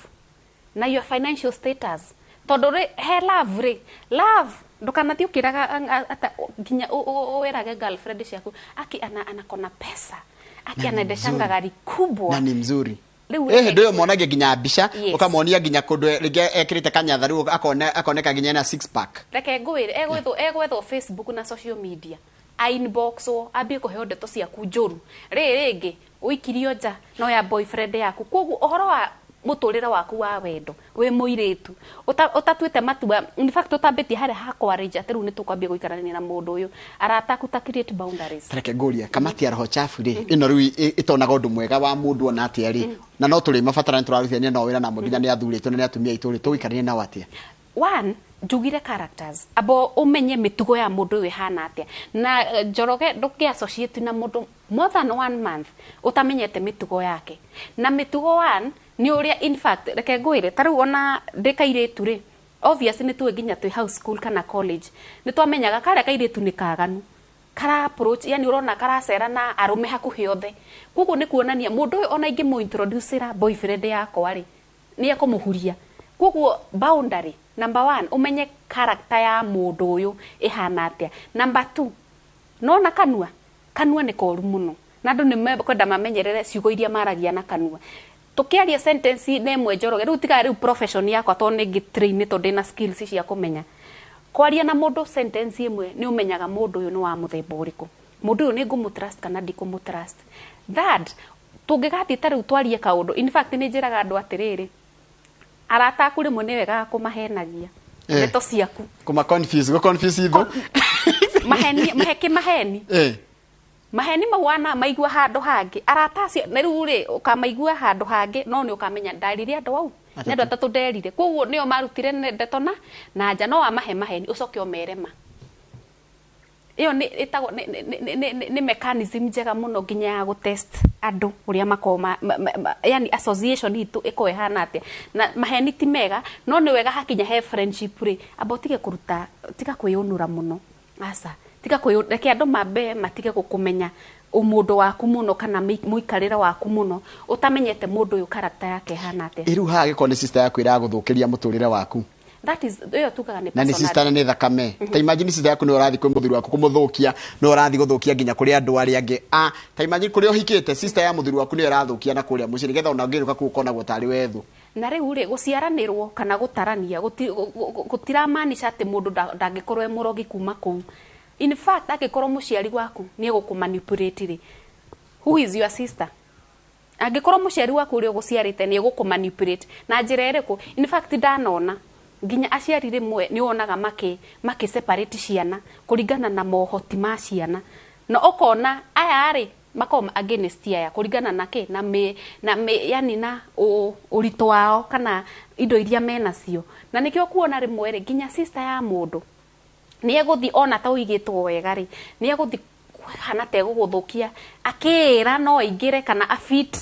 na your financial status. Tondũ rĩ, he love rĩ, love ndũkanathiĩ ũkĩraga nginya wĩrage girlfriend ciaku aki anakona pesa, aki Na ni anaendeshanga mzuri. gari kubwa. Na ni mzuri. Rĩu Eh, hĩndĩ ĩyo monagia nginya mbica, ũkamonia nginya kũndũ rĩngĩ ekĩrĩte kanyatha, rĩu akoneka nginya ena six pack. Reke ngwĩre, egwethwo Facebook na social media, a inboxwo, ambie kũheo ndeto ciaku njũru, rĩ rĩngĩ ũikirio nja no ya boyfriend yaku. Koguo ũhoro wa mũtũrĩre waku wa wendo wĩ mũirĩtu ũtatuĩte matua, in fact ũtambĩtie harĩa ha kwarĩnja atĩ rĩu nĩ tũkwambia gũikarania na mũndũ ũyũ, arata aku ta create boundaries. Reke ngũrie, kamati ya roho chafu rĩ, ĩno rĩu ĩtonaga ũndũ mwega wa mũndũ ona atĩa rĩ, na no tũrĩ mabatara nĩ tũrarutithania nao wĩra, na nginya nĩ athurĩtwo na nĩ atumia aitũ rĩ, tũgũikarania nao atĩa? One, njugire characters, abo umenye mĩtugo ya mũndũ ũyũ ĩhana atĩa. Na Njoroge, ndũngĩ associate na mũndũ more than one month ũtamenyete mĩtugo yake. Na mĩtugo one nĩ ũrĩa, in fact, reke ngwĩre, ta rĩu ona ndĩ kairĩtu rĩ, obviously nĩ tuĩ nginya twĩ high school kana college nĩ twamenyaga karĩa kairĩtu nĩ kaganu, kara approach, yani urona karacera na arũme hakuhĩ othe. Koguo nĩ kuonania mũndũ ũyũ ona ingĩmũ introducera boyfriend yakwa rĩ, nĩ ekũmũhuria. Koguo boundary number one, umenye character ya mũndũ ũyũ ĩhana atĩa. Number two, nona kanua, kanua nĩ koru mũno, na andũ nĩ mekwenda mamenyerere ciugo iria maragia na kanua. Tũkĩaria sentence na ĩmwe, Njoroge, rĩu tiga rĩu profession yakwa, tondũ nĩ ngĩtrain, tondũ ndĩna skills cia kũmenya kwaria na mũndũ sentence ĩmwe, nĩ ũmenyaga mũndũ ũyũ nĩ wa mũthemba ũrĩkũ, mũndũ ũyũ nĩ ngũmũtrust kana ndikũmũtrust. Third, tũngĩgathiĩ ta rĩu twarie kaũndũ, in fact nĩ njĩraga andũ atĩrĩrĩ, arata aku rĩmwe nĩ wega kũmahenagia ndeto ciaku. Kũma confuse, gũ confuse ithu. Maheni, mahe kĩmaheni. Maheni mau wana maigua handũ hangĩ, arata acio na rĩu rĩ, ũkamaigua handũ hangĩ, no nĩ ũkamenya ndarire andũ au nĩ andũ atatũ nderire, koguo nĩo marutire ndeto na nja. No wamahe maheni ũcoke ũmere ma, ĩyo nĩ ĩtagwo nĩ mechanism njega mũno nginya ya gũtest andũ ũrĩa makoragwo yani association itũ ĩkoragwo ĩhana atĩa. Na maheni ti mega, no nĩ wega hakinya he friendship rĩ, amba ũtige kũruta, tiga kwĩyũnũra mũno, aca, tiga kwĩyũ, reke andũ mambe matige gũkũmenya ũmũndũ waku mũno kana mũikarĩre waku mũno ũtamenyete mũndũ ũyũ character yake ĩhana atĩa. Ĩ rĩu haha gĩkorwo nĩ sister yaku ĩragũthũkĩria mũtũrĩre waku? That is ĩyo tugaga nĩ Na nĩ personality. Sister na nĩ thakame. Ta imagine sister yaku nĩ ũrathiĩ kwĩ mũthuri waku kũmũthũkia, nĩ ũrathiĩ gũthũkia nginya kũrĩ andũ arĩa angĩ. Ah, ta imagine kũrĩa ũhikĩte, sister ya mũthuri waku nĩyo ĩrathũkia na kũrĩa mũciĩ, nĩgetha ona ũngĩrũka kũu ũkonagwo tarĩ wethu. Na rĩu rĩ, gũciaranĩrwo kana gũtarania gũtiramaanisha atĩ mũndũ ndangĩkorwo e mũrogi kuma kũu. In fact, angĩkorwo mũciari waku nĩ egũkũmanipulate rĩ, who is your sister? Angĩkorwo mũciari waku ũrĩa ũgũciarĩte nĩ egũkũmanipulate na njĩra ĩrĩkũ? In fact, ndanona Nginya aciari rĩmwe nĩ wonaga makĩ separate ciana kũringana na mohoti ma ciana, na ũkona aya rĩ makoragwo against aya kũringana na kĩ na mĩ yani na ũritũ wao kana indo iria menacio. Na nĩkĩo kuona rĩmwe rĩ, nginya sister ya mũndũ nĩ egũthiĩ ona ta ũigĩtwo wega rĩ, nĩ egũthiĩ hana ta egũgũthũkia, akĩĩra no aingĩre kana afit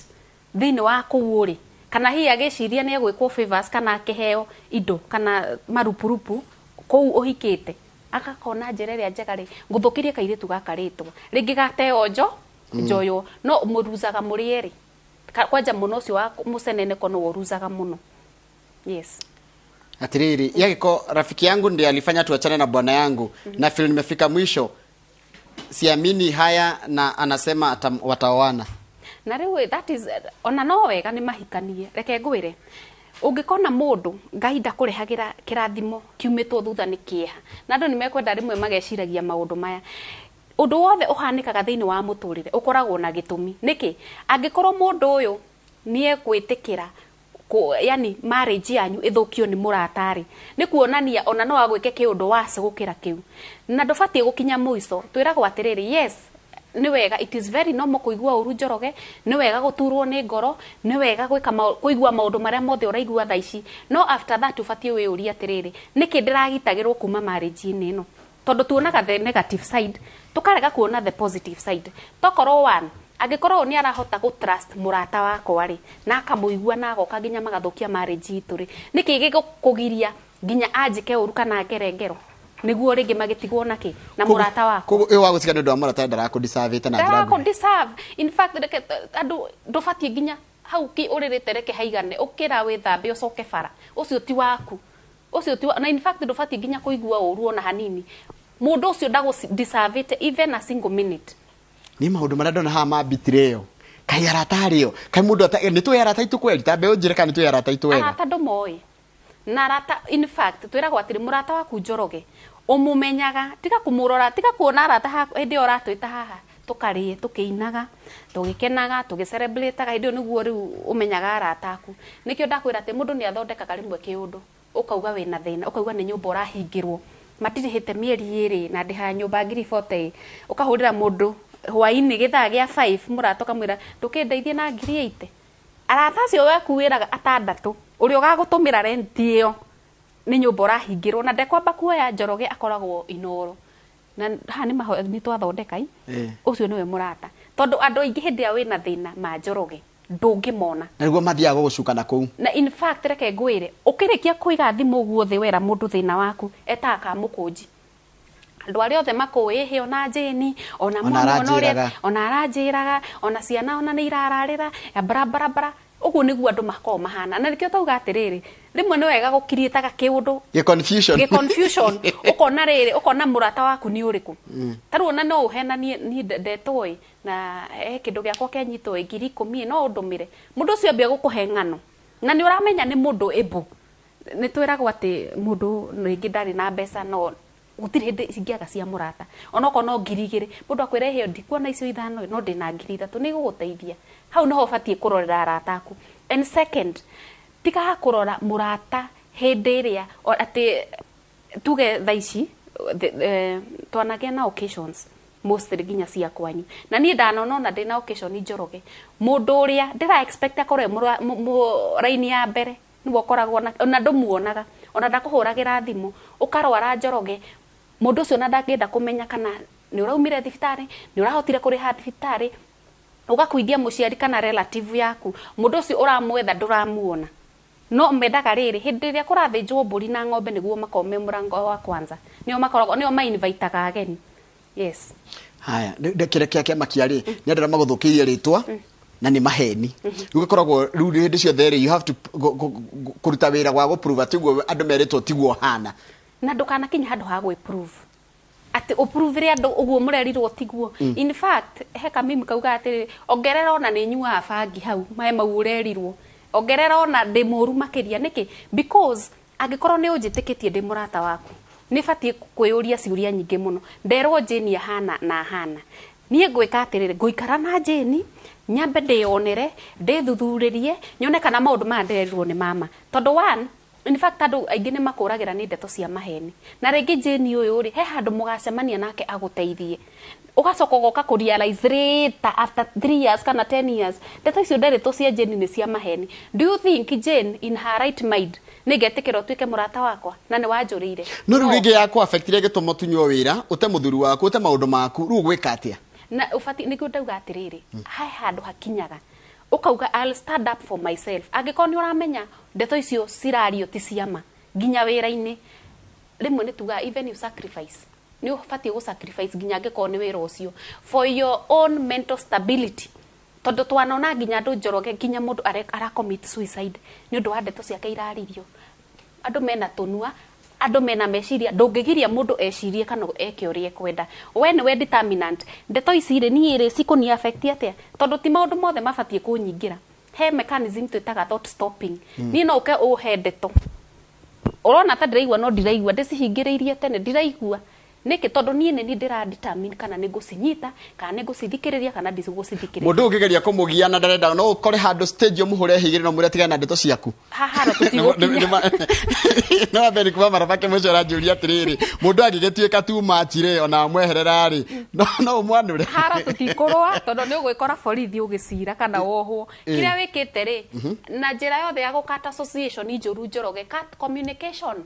thĩinĩ wa kũu ũrĩ, kana hihi agĩciria nĩ egwĩkwo favors kana akĩheo indo kana marupurupu kũu ũhikĩte, agakona njĩra ĩrĩa njega rĩ, ngũthũkĩrie kairĩtu gaka rĩtwa rĩngĩ gateo njoyo no mũruzaga mũrĩ erĩ. Kwanja mũno ũcio wa mũceneneko no ũruzaga mũno, yes. Atiriri yagiko, rafiki yangu ndiye alifanya tuachane na bwana yangu na feel nimefika mwisho, siamini haya, na anasema wataoana. Na rĩu that is ona no wega nĩ mahikanie. Reke ngwĩre, ũngĩkona mũndũ Ngai ndakũrehagĩra kĩrathimo kiumĩtwo thutha nĩ kĩeha, na andũ nĩ mekwenda rĩmwe mageciragia maũndũ maya. Ũndũ wothe ũhanĩkaga thĩinĩ wa mũtũrĩre ũkoragwo na gĩtũmi. Nĩkĩ angĩkorwo mũndũ ũyũ nĩ egwĩtĩkĩra yani marriage yanyu ĩthũkio nĩ mũratarĩ, nĩ kuonania ona no agwĩke kĩũndũ waci gũkĩra kĩu, na ndũbatiĩ gũkinya mũico. Twĩragwo atĩrĩrĩ, yes, nĩ wega, it is very normal kũigua ũru, Njoroge, nĩ wega gũturwo nĩ ngoro, nĩ wega gwĩka kũigua maũndũ marĩa mothe ũraigua thaa ici, no after that ũbatiĩ wĩyũrie atĩrĩrĩ, nĩkĩ ndĩragitagĩrwo kuma marriage-inĩ ĩno? Tondũ tuonaga the negative side, tũkarega kuona the positive side. Tokorwo one, angĩkorwo nĩ arahota gũ trust mũrata wakwa rĩ, na akamũigua na agoka nginya magathũkia marriage itũ rĩ, nĩkĩ gĩgũkũgiria nginya anjĩke ũru kana ngere ngero nĩguo rĩngĩ magĩtigwo nakĩ na mũrata wakwa? Koguo ũyũ wa gũtiga nĩ ũndũ wa mũrata ndarakũdeservĩte na njĩra Ndarako nguhĩ. Deserve. In fact, reke andũ, ndũbatiĩ nginya hau ki ũrĩrĩte, reke haigane, ũkĩra wĩthambe ũcoke bara. Ũcio ti waku, ũcio ti wa, na in fact ndũbatiĩ nginya kũigua ũru ona hanini. Mũndũ ũcio ndagũ deservĩte even a single minute. Nĩ maũndũ marĩa ndona haha ma betrayal. Kaĩ arata arĩo, kaĩ mũndũ nĩ tũĩ arata aitũ kweli? Ta mbe ũnjĩre kana nĩ tũĩ arata aitũ wega. Arata ndũmoĩ na arata, in fact twĩragwo atĩrĩ, mũrata waku, Njoroge, ũmũmenyaga tiga kũmũrora, tiga kuona arata hĩndĩ ĩyo ũratwĩta haha tũkarĩe, tũkĩinaga, tũgĩkenaga, tũgĩcelebrataga, hĩndĩ ĩyo nĩguo rĩu ũmenyaga arata aku. Nĩkĩo ndakwĩra atĩ mũndũ nĩ athondekaga rĩmwe kĩũndũ, ũkauga wĩna thĩna, ũkauga nĩ nyũmba ũrahingĩrwo, matirĩhĩte mĩeri 2 na ndĩhaga nyũmba ngiri 40, ũkahũrĩra mũndũ hwainĩ gĩthaa gĩa 5, mũrata, ũkamwĩra ndũkĩndeithie na ngiri 80. Arata acio wekuĩraga atandatũ, ũrĩa ũgagũtũmĩra rent ĩyo nĩ nyũmba ũrahingĩrwo na ndekwamba kuoya. Njoroge akoragwo Inoro na haha nĩ nĩ twathondeka i. Ũcio nĩwe mũrata, tondũ andũ aingĩ hĩndĩ ĩrĩa wĩna thĩna ma, Njoroge, ndũngĩmona. Na nĩguo mathiaga gũgũcuka na kũu. Na in fact reke ngwĩre, ũkĩrĩkia kũiga thimũ ũguo thĩ wera mũndũ thĩna waku, etaga kamũkũnji andũ arĩa othe makũĩ hĩ, ona Jane ona Ona mwana, ona ũrĩa aranjĩraga. Ona aranjĩraga, ona ciana ona nĩ irararĩra ya bara ũguo nĩguo andũ makoragwo mahana. Na nĩkĩo tauga atĩrĩrĩ, rĩmwe nĩ wega gũkiriĩtaga kĩũndũ Gĩ confusion. Gĩ confusion, ũkona rĩrĩ, ũkona mũrata waku nĩ ũrĩkũ. Ta rĩu ona no ũhenanie, niĩ ndetwo ĩ, na he kĩndũ gĩakwa kĩanyitwo ĩ, 10,000 ĩ, no ũndũmĩre. Mũndũ ũcio ambia gũkũhe ng'ano na nĩ ũramenya nĩ mũndũ ĩbũ. Nĩ twĩragwo atĩ mũndũ rĩngĩ ndarĩ na mbeca, no gũtirĩ hĩndĩ cingĩaga cia mũrata, onokorwo no 2,000. Mũndũ akwĩra ĩheo ndikuona icio 5, no ndĩna 3,000 nĩ igũgũteithia. Hau nĩho ũbatiĩ kũrorera arata aku. And second, tigaga kũrora mũrata hĩndĩ ĩrĩa atĩ tuge thaa ici twanagĩa na occasions mostly nginya cia kwanyu, na niĩ ndanona ona ndĩna occasion, Njoroge, mũndũ ũrĩa ndĩra expect akorwo e raini ya mbere nĩwe ũkoragwo na ona ndũmuonaga, ona ndakũhũragĩra thimũ. Ũkarwara, Njoroge, mũndũ ũcio ona ndangĩenda kũmenya kana nĩ ũraumire thibitarĩ, nĩ ũrahotire kũrĩha thibitarĩ, ũgakuithia mũciari kana relative yaku. Mũndũ ũcio ũramwetha ndũramuona, no mendaga rĩrĩ hĩndĩ ĩrĩa kũrathĩnjwo mbũri na ng'ombe nĩguo makorwo me mũrango wa kwanza, nĩo makoragwo nĩo mainvitaga ageni, yes. Haya, kĩrĩa kĩa kĩamakia rĩ, nĩ andũ arĩa magũthũkĩirie rĩtwa na nĩ maheni. Rĩu gĩkoragwo rĩu hĩndĩ ciothe rĩ, you have to kũruta wĩra wa gũprove atĩ ũguo andũ merĩtwo tiguo hana. Na ndũkanakinye handũ ha gwĩ-prove atĩ ũpruvire andũ ũguo mũrerirwo tiguo. In fact, he kamimi kauga atĩrĩ, ongerera ona nĩ nyuaga bangi hau maĩ mau ũrerirwo, ongerera ona ndĩ mũru makĩria. Nĩkĩ? Because angĩkorwo nĩ ũnjĩtĩkĩtie ndĩ mũrata waku, nĩ batiĩ kwĩyũria ciũria nyingĩ mũno. Nderwo Jane ahana na ahana, niĩ ngwĩka atĩrĩrĩ, ngũikara na Jane nyambe ndĩyonere, ndĩthuthurĩrie, nyone kana maũndũ maya ndĩrerirwo nĩ mama. Tondũ one, In fact, andũ aingĩ nĩ makũragĩra nĩ ndeto cia maheni. Na rĩngĩ Jane ũyũ rĩ, he handũ mũgacemania nake agũteithie, ũgacoka ũgoka kũ realize later, after 3 years kana 10 years, ndeto icio nderetwo cia Jane nĩ cia maheni. Do you think Jane in her right mind nĩ ngetĩkĩra ũtuĩke mũrata wakwa na nĩ wanjũrĩire? No rĩu rĩngĩ yakũ affectire gĩtũma tunywo wĩra, ũte mũthuri waku, ũte maũndũ maku, rĩu ũgwĩka atĩa? Na ũbati nĩguo ndauga atĩrĩrĩ, he handũ hakinyaga ũkauga, "I'll stand up for myself." Angĩkorwo nĩ ũramenya ndeto icio cirario ti ciama, nginya wĩra-inĩ rĩmwe nĩ tugaga even you sacrifice, nĩ ũbatiĩ gũ sacrifice nginya angĩkorwo nĩ wĩra ũcio for your own mental stability, tondũ twanona nginya andũ, Njoroge, nginya mũndũ ara commit suicide nĩ ũndũ wa ndeto ciake iraririo. Andũ mena tũnua, andũ mena meciria, ndũngĩgiria mũndũ ecirie kana eke ũrĩa ekwenda. We nĩwe determinant. Ndeto ici rĩ, niĩ rĩ, cikũni affect atĩa? Tondũ ti maũndũ mothe mabatiĩ kũnyingĩra. He mechanism twĩtaga thought stopping. Niĩ no ũke ũhe ndeto ũrona ta ndĩraigua, no ndiraigua, ndĩcihingĩrĩirie tene, ndiraigua. Nĩkĩ? Tondũ niĩ nĩ niĩ ndĩra determine kana nĩ ngũcinyita, kana nĩ ngũcithikĩrĩria, kana ndigũcithikĩrĩria. Mũndũ ũngĩgeria kũmũgia na ndarenda, no ũkore handũ stage ũmũhũre higĩrĩ no mwĩre atigane na ndeto ciaku. Haha tũtigũkinya. No wambere kuma marabake mũcio aranjũria atĩrĩrĩ, mũndũ angĩgĩtuĩka too much rĩ, ona amweherera rĩ, no ũmwanũre? Hara tũtikũrũa, tondũ nĩ ũgwĩkora borithi ũgĩcira kana wohwo. Kĩrĩa wĩkĩte rĩ, na njĩra yothe ya gũkata association njũru, Njoroge, cut communication,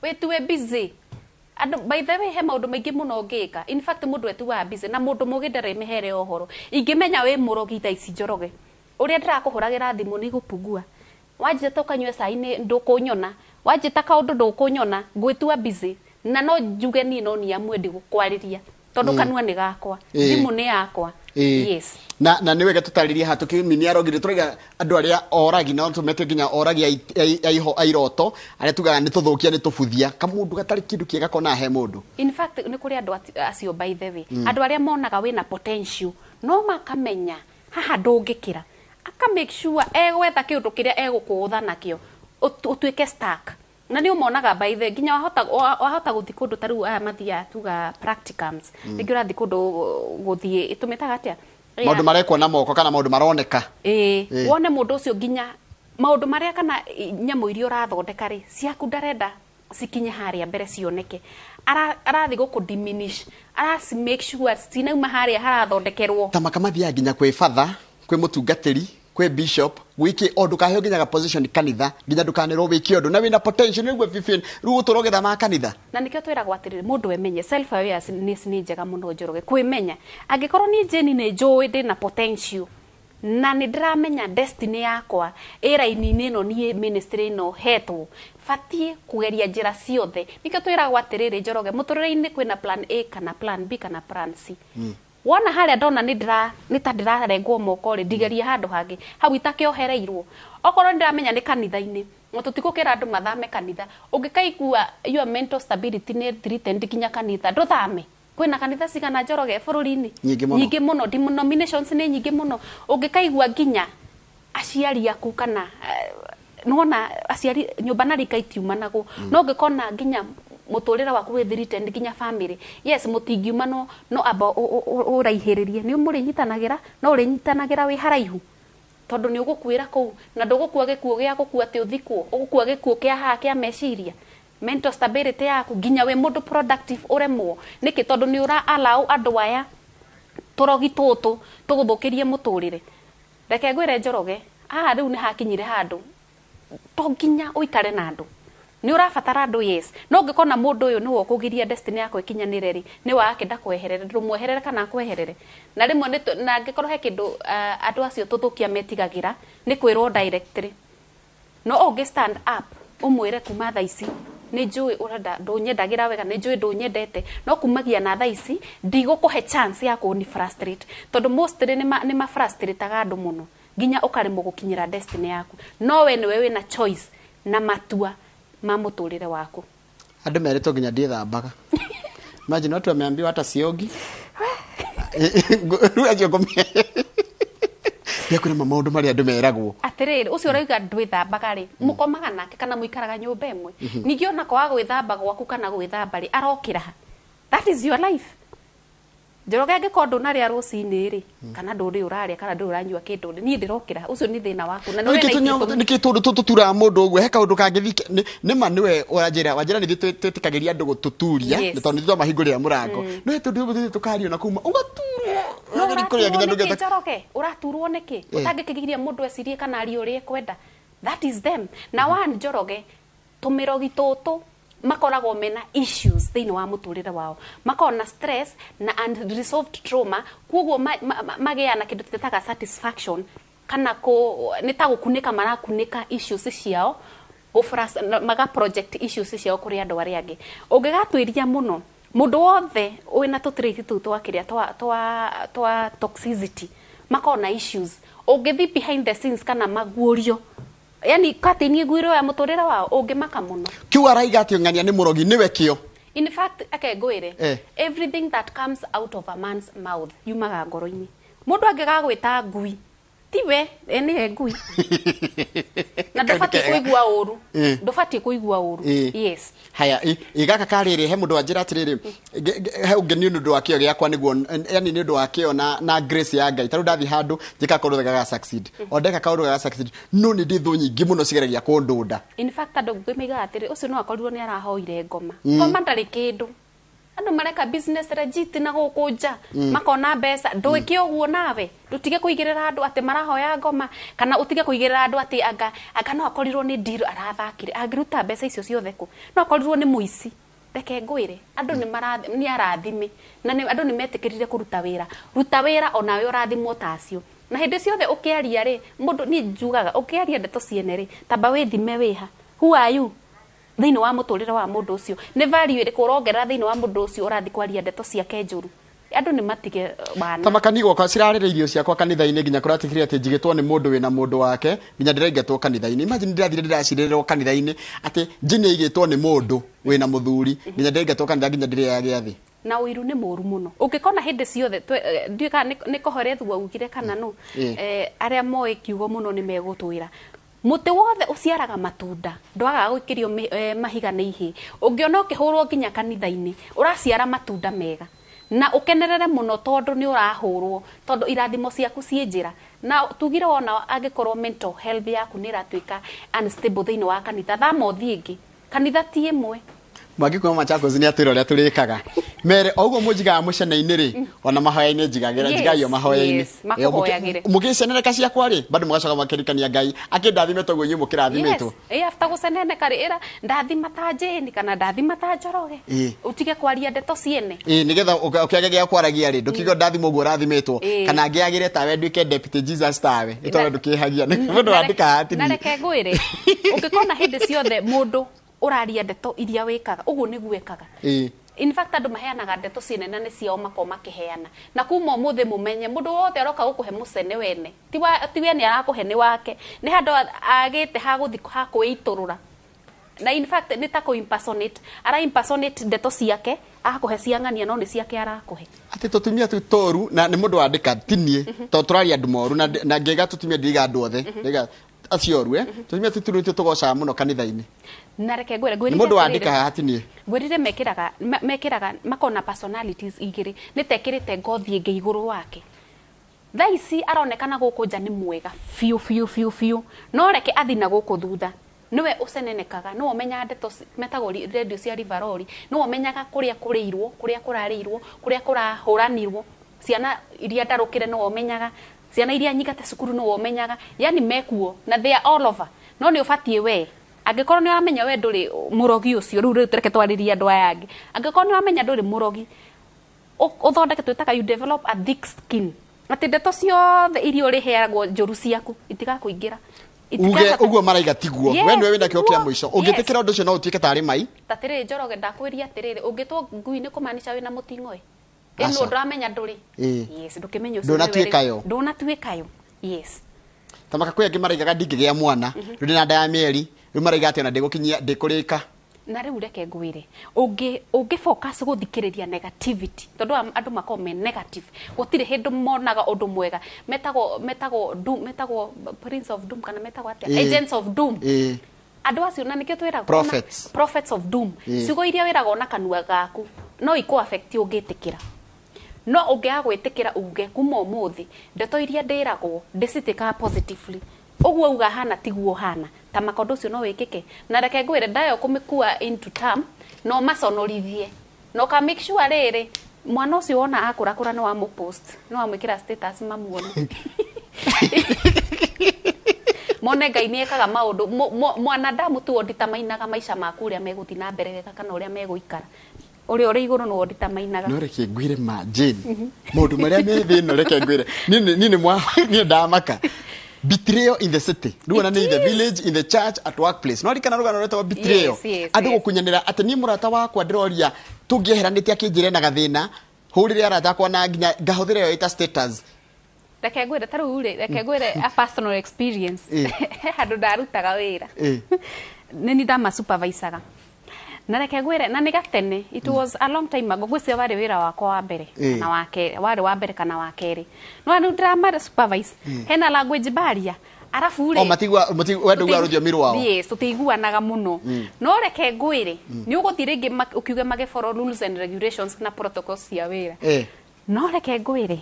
wĩtue busy. Andũ, by the way, he maũndũ maingĩ mũno ũngĩka. In fact, mũndũ etuaga busy, na mũndũ mũgĩ ndarĩ mĩhere ũhoro. Ingĩmenya wĩ mũrogi thaa ici, Njoroge, ũrĩa ndĩrakũhũragĩra thimũ nĩ igũpungua. Wanjĩta ũkanyue cai nĩ ndũkũnyona, wanjĩta kaũndũ ndũkũnyona, ngwĩtua busy. Na no njuge niĩ no niamue ndigũkwarĩria, tondũ kanua nĩ gakwa, thimũ nĩ yakwa. Yes. Na nĩ wega tũtarĩrie haha tũkĩminia arogi. Tũraiga andũ arĩa oragi, no tũmete nginya oragi a iroto, arĩa tugaga nĩ tũthũkia, nĩ tũbuthia kamũndũ gatarĩ kĩndũ kĩega kona he mũndũ. In fact, nĩ kũrĩ andũ acio, by the way, andũ arĩa monaga wĩna potential no makamenya haha ndũngĩkĩra, aka make sure egwetha kĩũndũ kĩrĩa egũkũũtha nakĩo ũtuĩke stuck. Na nĩ ũmonaga, by the way, nginya wahota gũthiĩ kũndũ ta rĩu aya mathiaga tuga practicums, rĩngĩ ũrathiĩ kũndũ gũthiĩ tũmĩtaga atĩa? Maũndũ marekwo na moko kana maũndũ maroneka. Ĩĩ, wone mũndũ ũcio nginya maũndũ marĩa kana nyamũ iria ũrathondeka rĩ, ciaku ndarenda cikinye harĩa mbere cioneke. Arathiĩ gũkũ diminish, araci make sure cinauma harĩa harathondekerwo. Ta maka mathiaga nginya kwĩ batha, kwĩ mũtungatĩri, kwĩ bishop, gwĩkĩ o ndũkaheo nginya ga position kanitha, nginya ndũkanĩrwo wĩke ũndũ na wĩna potential nĩguo bibi rĩu ũtũra ũgĩthamaga kanitha. Na nĩkĩo twĩragwo atĩrĩrĩ, mũndũ emenye. Self awareness nĩ njega mũno, Njoroge, kwĩmenya. Angĩkorwo niĩ Jane nĩ njũĩ ndĩna potential na nĩ ndĩramenya destiny yakwa ĩ raini-inĩ ĩno, niĩ ministry ĩno hetwo, batiĩ kũgeria njĩra ciothe. Nĩkĩo twĩragwo atĩrĩrĩ, Njoroge, mũtũrĩre-inĩ kwĩna plan A kana plan B kana plan C. Wona harĩa ndona nĩ ndĩra nĩ ta ndĩrarengwo moko rĩ, ndigerie handũ hangĩ hau itakĩohereirwo. Okorwo nĩ ndĩramenya nĩ kanitha-inĩ, na tũtigũkĩra andũ mathame kanitha, ũngĩkaigua your mental stability nĩ threatened nginya kanitha, ndũthame. Kwĩna kanitha cigana, Njoroge, bũrũri-inĩ? Nyingĩ mũno. Nyingĩ mũno, denominations nĩ nyingĩ mũno. Ũngĩkaigua nginya aciari aku kana nĩwona aciari nyũmba na rika itiumanagwo, no ũngĩkona nginya mũtũrĩre waku wĩ threatened nginya family, yes, mũtingiumanwo, no amba ũraihĩrĩrie. Nĩ mũrĩnyitanagĩra, no ũrĩnyitanagĩra wĩ haraihu, tondũ nĩ ũgũkuĩra kũu, na ndũgũkua gĩkuũ gĩa gũkua atĩ ũthikwo, ũgũkua gĩkuũ kĩa haha kĩa meciria, mental stability yaku, nginya wĩ mũndũ productive ũremwo. Nĩkĩ? Tondũ nĩ ũra allow andũ aya tũrogi tũtũ tũgũthũkĩrie mũtũrĩre. Reke ngwĩre, Njoroge, haha rĩu nĩ hakinyire handũ to nginya ũikare na andũ. Nĩ ũrabatara andũ, yes, no ũngĩkona mũndũ ũyũ nĩwe ũkũgiria destiny yako ĩkinyanĩre rĩ, nĩ wakĩenda kweherere, ndũmweherere kana akweherere. Na rĩmwe na angĩkorwo he kĩndũ andũ acio tũthũkia metigagĩra nĩ kwĩrwo directly. No ũngĩ stand up ũmwĩre, kuma thaa ici nĩ njũĩ ũrenda ndũnyendagĩra wega, nĩ njũĩ ndũnyendete, no kumagia na thaa ici ndigũkũhe chance ya kũni frustrate, tondũ mostly nĩ ma frustrate-aga andũ mũno nginya ũkaremwo gũkinyĩra destiny yaku. No we nĩwe wĩna choice na matua ma mũtũrĩre waku. Andũ merĩtwo nginya ndiĩthambaga. Imagine, watu wameambiwa hata siogi. Rĩu acio ngũmia kwĩna maũndũ marĩa andũ meragwo. Atĩrĩrĩ, ũcio ũrauga ndwĩthambaga rĩ, mũkomaga nake kana mũikaraga nyũmba ĩmwe? Ningĩ ona kwaga gwĩthamba gwaku kana gwĩthamba rĩ, arokĩra ha? That is your life. Njoroge, angĩkorwo ndũnarĩa rũcinĩ rĩ, kana ndũrĩ ũrarĩa, kana ndũrĩ ũranyua kĩndũ rĩ, niĩ ndĩrokĩra, ũcio nĩ thĩna waku na nĩ wĩna itũmi. Nĩkĩ tũndũ tũturaga mũndũ ũguo? He kaũndũ kangĩthi nĩ ma nĩwe ũranjĩra, wanjĩra nĩ ithuĩ twĩtĩkagĩria andũ gũtũturia, nĩ tondũ nĩ twamahingũrĩra mũrango, no he tũndũ tũmwe tũthiĩ tũkario na kuma ũgaturwo. No ũgathiĩ kũrĩa nginya ũraturwo nĩkĩ? ndũngĩhota. Njoroge, ũraturwo nĩkĩ? Ũtangĩkĩgiria mũndũ ecirie kana arie ũrĩa ekwenda, that is them. Na one, Njoroge, tũmĩrogi tũtũ makoragwo mena issues thĩinĩ wa mũtũrĩre wao, makoragwo na stress na unresolved trauma, koguo magĩaga na kĩndũ twĩtaga satisfaction, kana nĩ ta gũkunĩka marakunĩka issues ciao, maga project issues ciao kũrĩ andũ arĩa angĩ. Ũngĩgatuĩria mũno, mũndũ wothe wĩna tũtrait tũu twa kĩrĩa twa toxicity makoragwo na issues. Ũngĩthiĩ behind the scenes kana maguũrio, yani katini ĩguirwo ya mũtũrĩre wao, ũngĩmaka mũno. Kiu araiga atĩ ng'ania nĩ mũrogi nĩwe kĩo. In fact, ake ngwĩre, everything that comes out of a man's mouth yumaga ngoro-inĩ. Mũndũ angĩgagwĩta ngui, tiwe nĩwe ngui, na ndũbatiĩ kũigua ũru. Ndũbatiĩ kũigua ũru. Yes. Haya, ĩ gaka karĩrĩ, he mũndũ wanjĩra atĩrĩrĩ, he ũngĩ nĩ ũndũ wa kĩo gĩakwa nĩguo, yani nĩ ũndũ wa kĩo na grace ya Ngai, tarĩu ndathiĩ handũ njĩka kaũndũ gaga succeed, o ndeka kaũndũ gaga succeed, no nĩ ndĩ thũ nyingĩ mũno cigeragia kũndũnda. In fact, andũ aingĩ maigaga atĩrĩ, ũcio no akorirwo nĩ arahoire ngoma. Ngoma ndarĩ kĩndũ. Andũ mareka business legit na gũkũ nja, makona mbeca. Ndwĩke ũguo nawe, ndũtige kũigĩrĩra andũ atĩ marahoya ngoma, kana ũtige kũigĩrĩra andũ atĩ anga no akorirwo nĩ deal arathakire, angĩruta mbeca icio ciothe kũ, no akorirwo nĩ mũici. Reke ngwĩre, andũ nĩ arathime, na andũ nĩ metĩkĩrire kũruta wĩra. Ruta wĩra onawe ũrathimwo ta acio. Na hĩndĩ ciothe ũkĩaria rĩ, mũndũ niĩ njugaga ũkĩaria ndeto ciene rĩ, tamba wĩthime wĩha, who are you thĩinĩ wa mũtũrĩre wa mũndũ ũcio, nĩ value ĩrĩkũ ũrongerera thĩinĩ wa mũndũ ũcio ũrathiĩ kwaria ndeto ciake njũru. Andũ nĩ matige wana. Ta makani gwakwa cirarĩra irio ciakwa kanitha-inĩ, nginya kũratigĩrĩra atĩ njigĩtwo nĩ mũndũ wĩna mũndũ wake, nginya ndĩraingatwo kanitha-inĩ. Imagine ndĩrathire ndĩracirĩrwo kanitha-inĩ atĩ njini ĩigĩtwo nĩ mũndũ wĩna mũthuri, nginya ndĩraingatwo kanitha, nginya ndĩrĩa gĩathĩ. Na ũiru nĩ mũru mũno. Ũngĩkona hĩndĩ ciothe, ndiũĩ kana nĩ Kohelethu waugire kana nũ, arĩa moĩ kiugo mũno nĩ megũtwĩra. Mũtĩ wothe ũciaraga matunda, ndwagaga gũikĩrio mahiga nĩ ihĩĩ. Ũngĩona ũkĩhũrwo nginya kanitha-inĩ, ũraciara matunda mega. Na ũkenerere mũno tondũ nĩ ũrahũrwo, tondũ irathimo ciaku ciĩ njĩra. Na tugire wona angĩkorwo mental health yaku nĩ ĩratuĩka unstable thĩinĩ wa kanitha, thama ũthiĩ ĩngĩ. Kanitha ti ĩmwe. Mwangi kuma Machakos nĩ atwĩra ũrĩa tũrĩkaga. Mere o ũguo mũnjigaga mũcene-inĩ rĩ, ona mahoya-inĩ njigagĩra, njigagio mahoya-inĩ. Makũhoyagĩre. Mũgĩcenereka ciakwa rĩ, bado mũgacoka makĩririkania Ngai akĩndathime toguo inyuĩ mũkĩrathimĩtwo. Yes. After gũceneneka rĩ, ĩra ndathima ta Jane kana ndathima ta Njoroge. Ũtige kwaria ndeto ciene. Nĩgetha ũkĩage gĩa kwaragia rĩ, ndũkiuge ndathima ũguo ũrathimĩtwo, kana ngĩagĩre tawe nduĩke deputy Jesus tawe, nĩ tondũ ndũkĩhagia. Nĩ mũndũ wandĩkaga atĩ Na niĩ. reke ngwĩre, ũngĩkona hĩndĩ ciothe mũndũ ũraria ndeto iria wĩkaga, ũguo nĩguo ekaga. In fact, andũ maheanaga ndeto ciene na nĩ ciao makoragwo makĩheana. Na kuma ũmũthĩ mũmenye, mũndũ wothe aroka gũkũhe mũcene wene, ti we nĩ arakũhe, nĩ wake. Nĩ handũ agĩte ha gũthiĩ ha kwĩitũrũra. Na in fact, nĩ ta kũ impersonate. Ara impersonate ndeto ciake, agakũhe cia ng'ania, no nĩ ciake arakũhe. Atĩ tũtumia tu tũru, na nĩ mũndũ wandĩka, ti niĩ, tondũ tũraria andũ moru, na ngĩga tũtumia ndiriga andũ othe. Ndiriga acio oru, Tũtumia tu tũru nĩtũo tũgocaga mũno kanitha-inĩ. Na reke ngwĩre, Nĩ ngwĩrire mũndũ atĩrĩrĩ. wandĩka haha, ti niĩ. Ngwĩrire mekĩraga, makona personalities igĩrĩ, nĩ ta ekĩrĩte ngothi ĩngĩ igũrũ wake. Thaa ici aronekana gũkũ nja nĩ mwega biũ biũ biũ biũ, no reke athi na gũkũ thutha, nĩwe ũcenenekaga, nĩwe ũmenyaga ndeto metagwo radio cia Rivaroli, nĩwe ũmenyaga kũrĩa kũrĩirwo, kũrĩa kũrarĩirwo, kũrĩa kũrahũranirwo, ciana iria ndarũkĩre nĩwe ũmenyaga, ciana iria nyingate cukuru nĩwe ũmenyaga, yani mekuo na they are all over. No nĩ ũbatiĩ we, angĩkorwo nĩ ũramenya we ndũrĩ mũrogi ũcio, rĩu rĩu reke twarĩrie andũ aya angĩ, angĩkorwo nĩ ũramenya ndũrĩ mũrogi, ũthondeke twĩtaga you develop a thick skin, atĩ ndeto ciothe iria ũrĩheagwo njũru ciaku itigakũingĩra. Uge Itikahota- ũguo maraiga tiguo. Yes, We nĩwe wĩna kĩo kĩa tiguo. mũico. Ũngĩtĩkĩra ũndũ ũcio no ũtuĩke tarĩ mai. Ta atĩrĩrĩ Njoroge, ndakwĩria atĩrĩrĩ, ũngĩtwo ngui nĩ kũmaanisha wĩna mũting'oe? Ĩno Aca. ndũramenya ndũrĩ. Yes, ndũkĩmenya ũcio Ndũnatuĩka nĩwe rĩ. yo. Ndũnatuĩka yo. Yes. Ta maka kwĩ angĩ maraigaga ndingĩgĩa mwana, rĩu ndĩna nda ya mĩeri, rĩu maraiga atĩ ona ndĩgũkinyia, ndĩkũrĩka. Na rĩu reke ngwĩre, ũngĩ focus gũthikĩrĩria negativity, tondũ andũ makoragwo me negative, gũtirĩ hĩndĩ monaga ũndũ mwega. Metagwo doom, metagwo Prince of Doom kana metagwo atĩa? Agents of Doom. Andũ acio na nĩkĩo twĩragwo Prophets. Prophets of Doom. Ciugo iria wĩragwo na kanua gaku no ikũ affect ũngĩtĩkĩra. No ũngĩaga gwĩtĩkĩra uge kuma ũmũthĩ ndeto iria ndĩragwo ndĩcitĩkaga positively, ũguo uga hana tiguo hana, ta makondo ũcio no wĩkĩke. Na reke ngwĩre, ndayo kũmĩkua into term no maconorithie, na ũka make sure rĩrĩ mwana ũcio wona akũrakũra nĩ wamũpost, nĩ wamwĩkĩra status, mamuone, mone Ngai nĩ ekaga maũndũ. Mwanadamu tu onditamainaga maica maku ũrĩa megũthiĩ na mbere wega kana ũrĩa megũikara. Ũrĩa ũrĩ igũrũ nĩwe onditamainaga. No reke ngwire ma, Jane, maũndũ marĩa me thĩ ĩno, reke ngwire niĩ nĩ mwa niĩ ndamaka. Betrayal in the city, rĩu ona nĩ in the village, in the church, at workplace. No rikana rũgano rwetagwo betrayal. Yes. Andũ gũkunyanĩra atĩ niĩ mũrata wakwa ndĩroria tũngĩeheranĩte akĩnjĩre na gathĩna hũrĩre arata akwa na nginya ngahũthĩra ĩyo ĩta status. Reke ngwĩre, ta rĩu rĩ, reke ngwĩre a personal experience. He handũ ndarutaga wĩra, nĩ ni ndamasupervisaga, na reke ngwĩre, na nĩ gatene, it was a long time ago, ngwĩciria warĩ wĩra wakwa wa mbere kana wa warĩ wa mbere kana wa kerĩ, no rĩu ndĩrama supervise, hena language barrier, arabu rĩ O matigua we ndũigua rũthiomi rwao. Yes, tũtiiguanaga mũno. No reke ngwĩre, nĩ ũgũthiĩ rĩngĩ ũkiuge magĩfollow rules and regulations na protocols cia wĩra. No reke ngwĩre,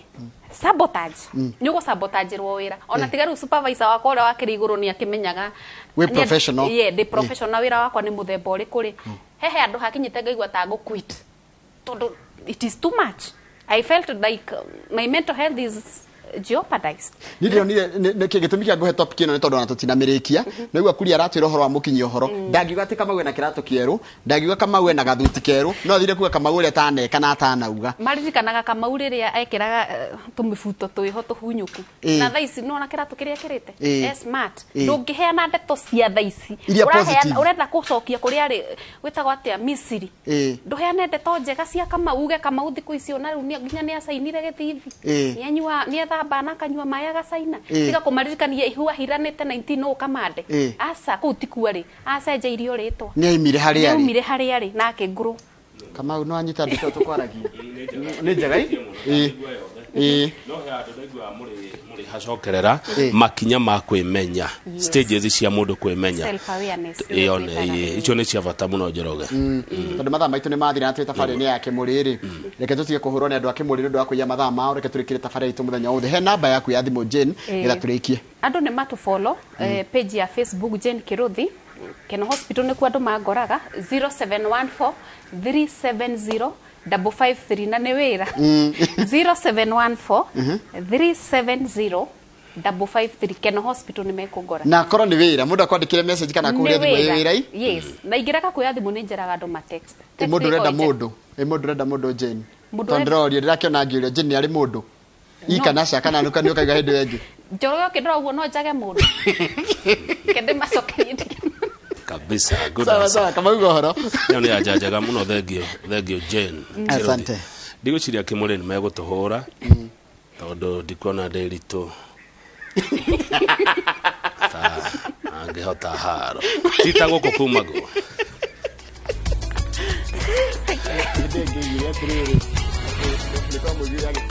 sabotage, nĩ ũgũsabotagerwo wĩra ona tiga rĩu supervisor wakwa ũrĩa wakĩrĩ igũrũ nĩ akĩmenyaga Wĩ professional. Yeah, ndĩ professional, wĩra wakwa nĩ mũthemba ũrĩkũ rĩ, hehe andũ hakinyĩte ngaigua ta ngũ quit tondũ it is too much. I felt like my mental health is jeopardized. Niĩ ndĩronire nĩ gĩtũmi kĩa ngũhe topic ĩno nĩ tondũ ona tũtinamĩrĩkia. Naigua Kuria aratwĩra ũhoro wa mũkinyia ũhoro. Ndangiuga atĩ Kamau ena kĩratũ kĩerũ, ndangiuga Kamau ena gathuti kerũ, no athire kuga Kamau ũrĩa ataneka na atanauga. Maririkanaga Kamau rĩrĩa ekĩraga tũmĩbuto twĩho tũhunyũku. Na thaa ici nĩwona kĩratũ kĩrĩa ekĩrĩte. E smart. Ndũngĩheana ndeto cia thaa ici. Iria positive. Ũrenda gũcokia kũrĩa arĩ gwĩtagwo atĩa, Misiri. Ndũheane ndeto njega cia Kamau, uge Kamau thikũ ici ona rĩu nginya nĩ acainire gĩthithi, nĩanyua, nĩethamba na akanyua maĩ agacaina. Tiga kũmaririkania ihu ahiranĩte 19 ũũ kamande. Aca, kũu tikuo arĩ, acenjeirio rĩtwa. Nĩ aimire harĩa arĩ. Nĩaumire harĩa arĩ na akĩngũrũ. Kamau no anyita ndeto tũkwaragia nĩ njega i ĩĩ ĩĩ. No he handũ ndaigua mũrĩ hacokerera makinya ma kwĩmenya, stages cia mũndũ kwĩmenya. Self awareness. Ĩyo nĩ icio nĩ cia bata mũno, Njoroge. Tondũ mathaa maitũ nĩ mathira na twĩ tabarĩ-inĩ ya Kĩmũrĩ rĩ, reke tũtige kũhũrwo nĩ andũ a Kĩmũrĩ nĩ ũndũ wa kũiya mathaa mao. Reke tũrĩkĩre tabarĩra itũ mũthenya wothe. He namba yaku ya thimũ, Jane, nĩgetha tũrĩkie. Andũ nĩ matũfollow page ya Facebook, Jane Kiruthi, Keno Hospital nĩkuo andũ mangoraga, 0714 370 553, na nĩ wĩra, 0714 370 553, Keno Hospital nĩ mekũngora. Na korwo nĩ wĩra, mũndũ akwandĩkĩre message kana akũhũrĩre thimũ ĩ wĩra i? Yes, na ingĩrega kuoya thimũ nĩ njeraga andũ ma text. Ĩ mũndũ ũrenda mũndũ, ĩ mũndũ ũrenda mũndũ, Jane? Mũndũ Tondũ ndĩroria, ndĩrakĩona ngĩũria Jane nĩ arĩ mũndũ i kana ca kana nĩ ũkaiga hĩndĩ ĩyo ĩngĩ. Njoroge, ũkĩndora ũguo no njage mũndũ kende macokerie. Kabisa, good Sawa. answer. Sawa, Kamau, ũhoro Ĩyo nĩ anja njega mũno, thengio, thengio Jane. Asante. Ndigwĩciria Kĩmũrĩ nĩ megũtũhũra tondũ ndikuona ndĩ ritũ ta angĩhota haro ti ta gũkũ kumagwo. Hĩndĩ ĩngĩ ngĩire atĩrĩrĩ, nĩ kwa mũiguire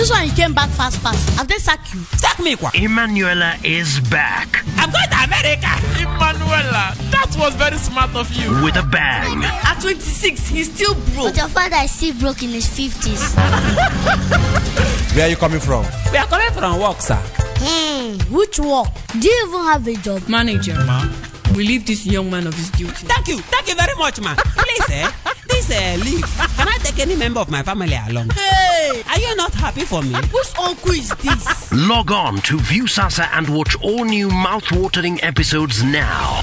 This one you came back fast, fast. Have they sacked you? Sack me, kwa. Emanuela is back I'm going to America. Emanuela, that was very smart of you. With a bang. At 26, he's still broke. But your father is still broke in his 50s. Where are you coming from? We are coming from work, sir. Which work? Do you even have a job? Manager, relieve this young man of his duty. Thank you. Thank you very much, ma. Please, this leave. Can I take any member of my family along? Hey! Are you not happy for me? Which uncle is this? Log on to Viusasa and watch all new mouth-watering episodes now.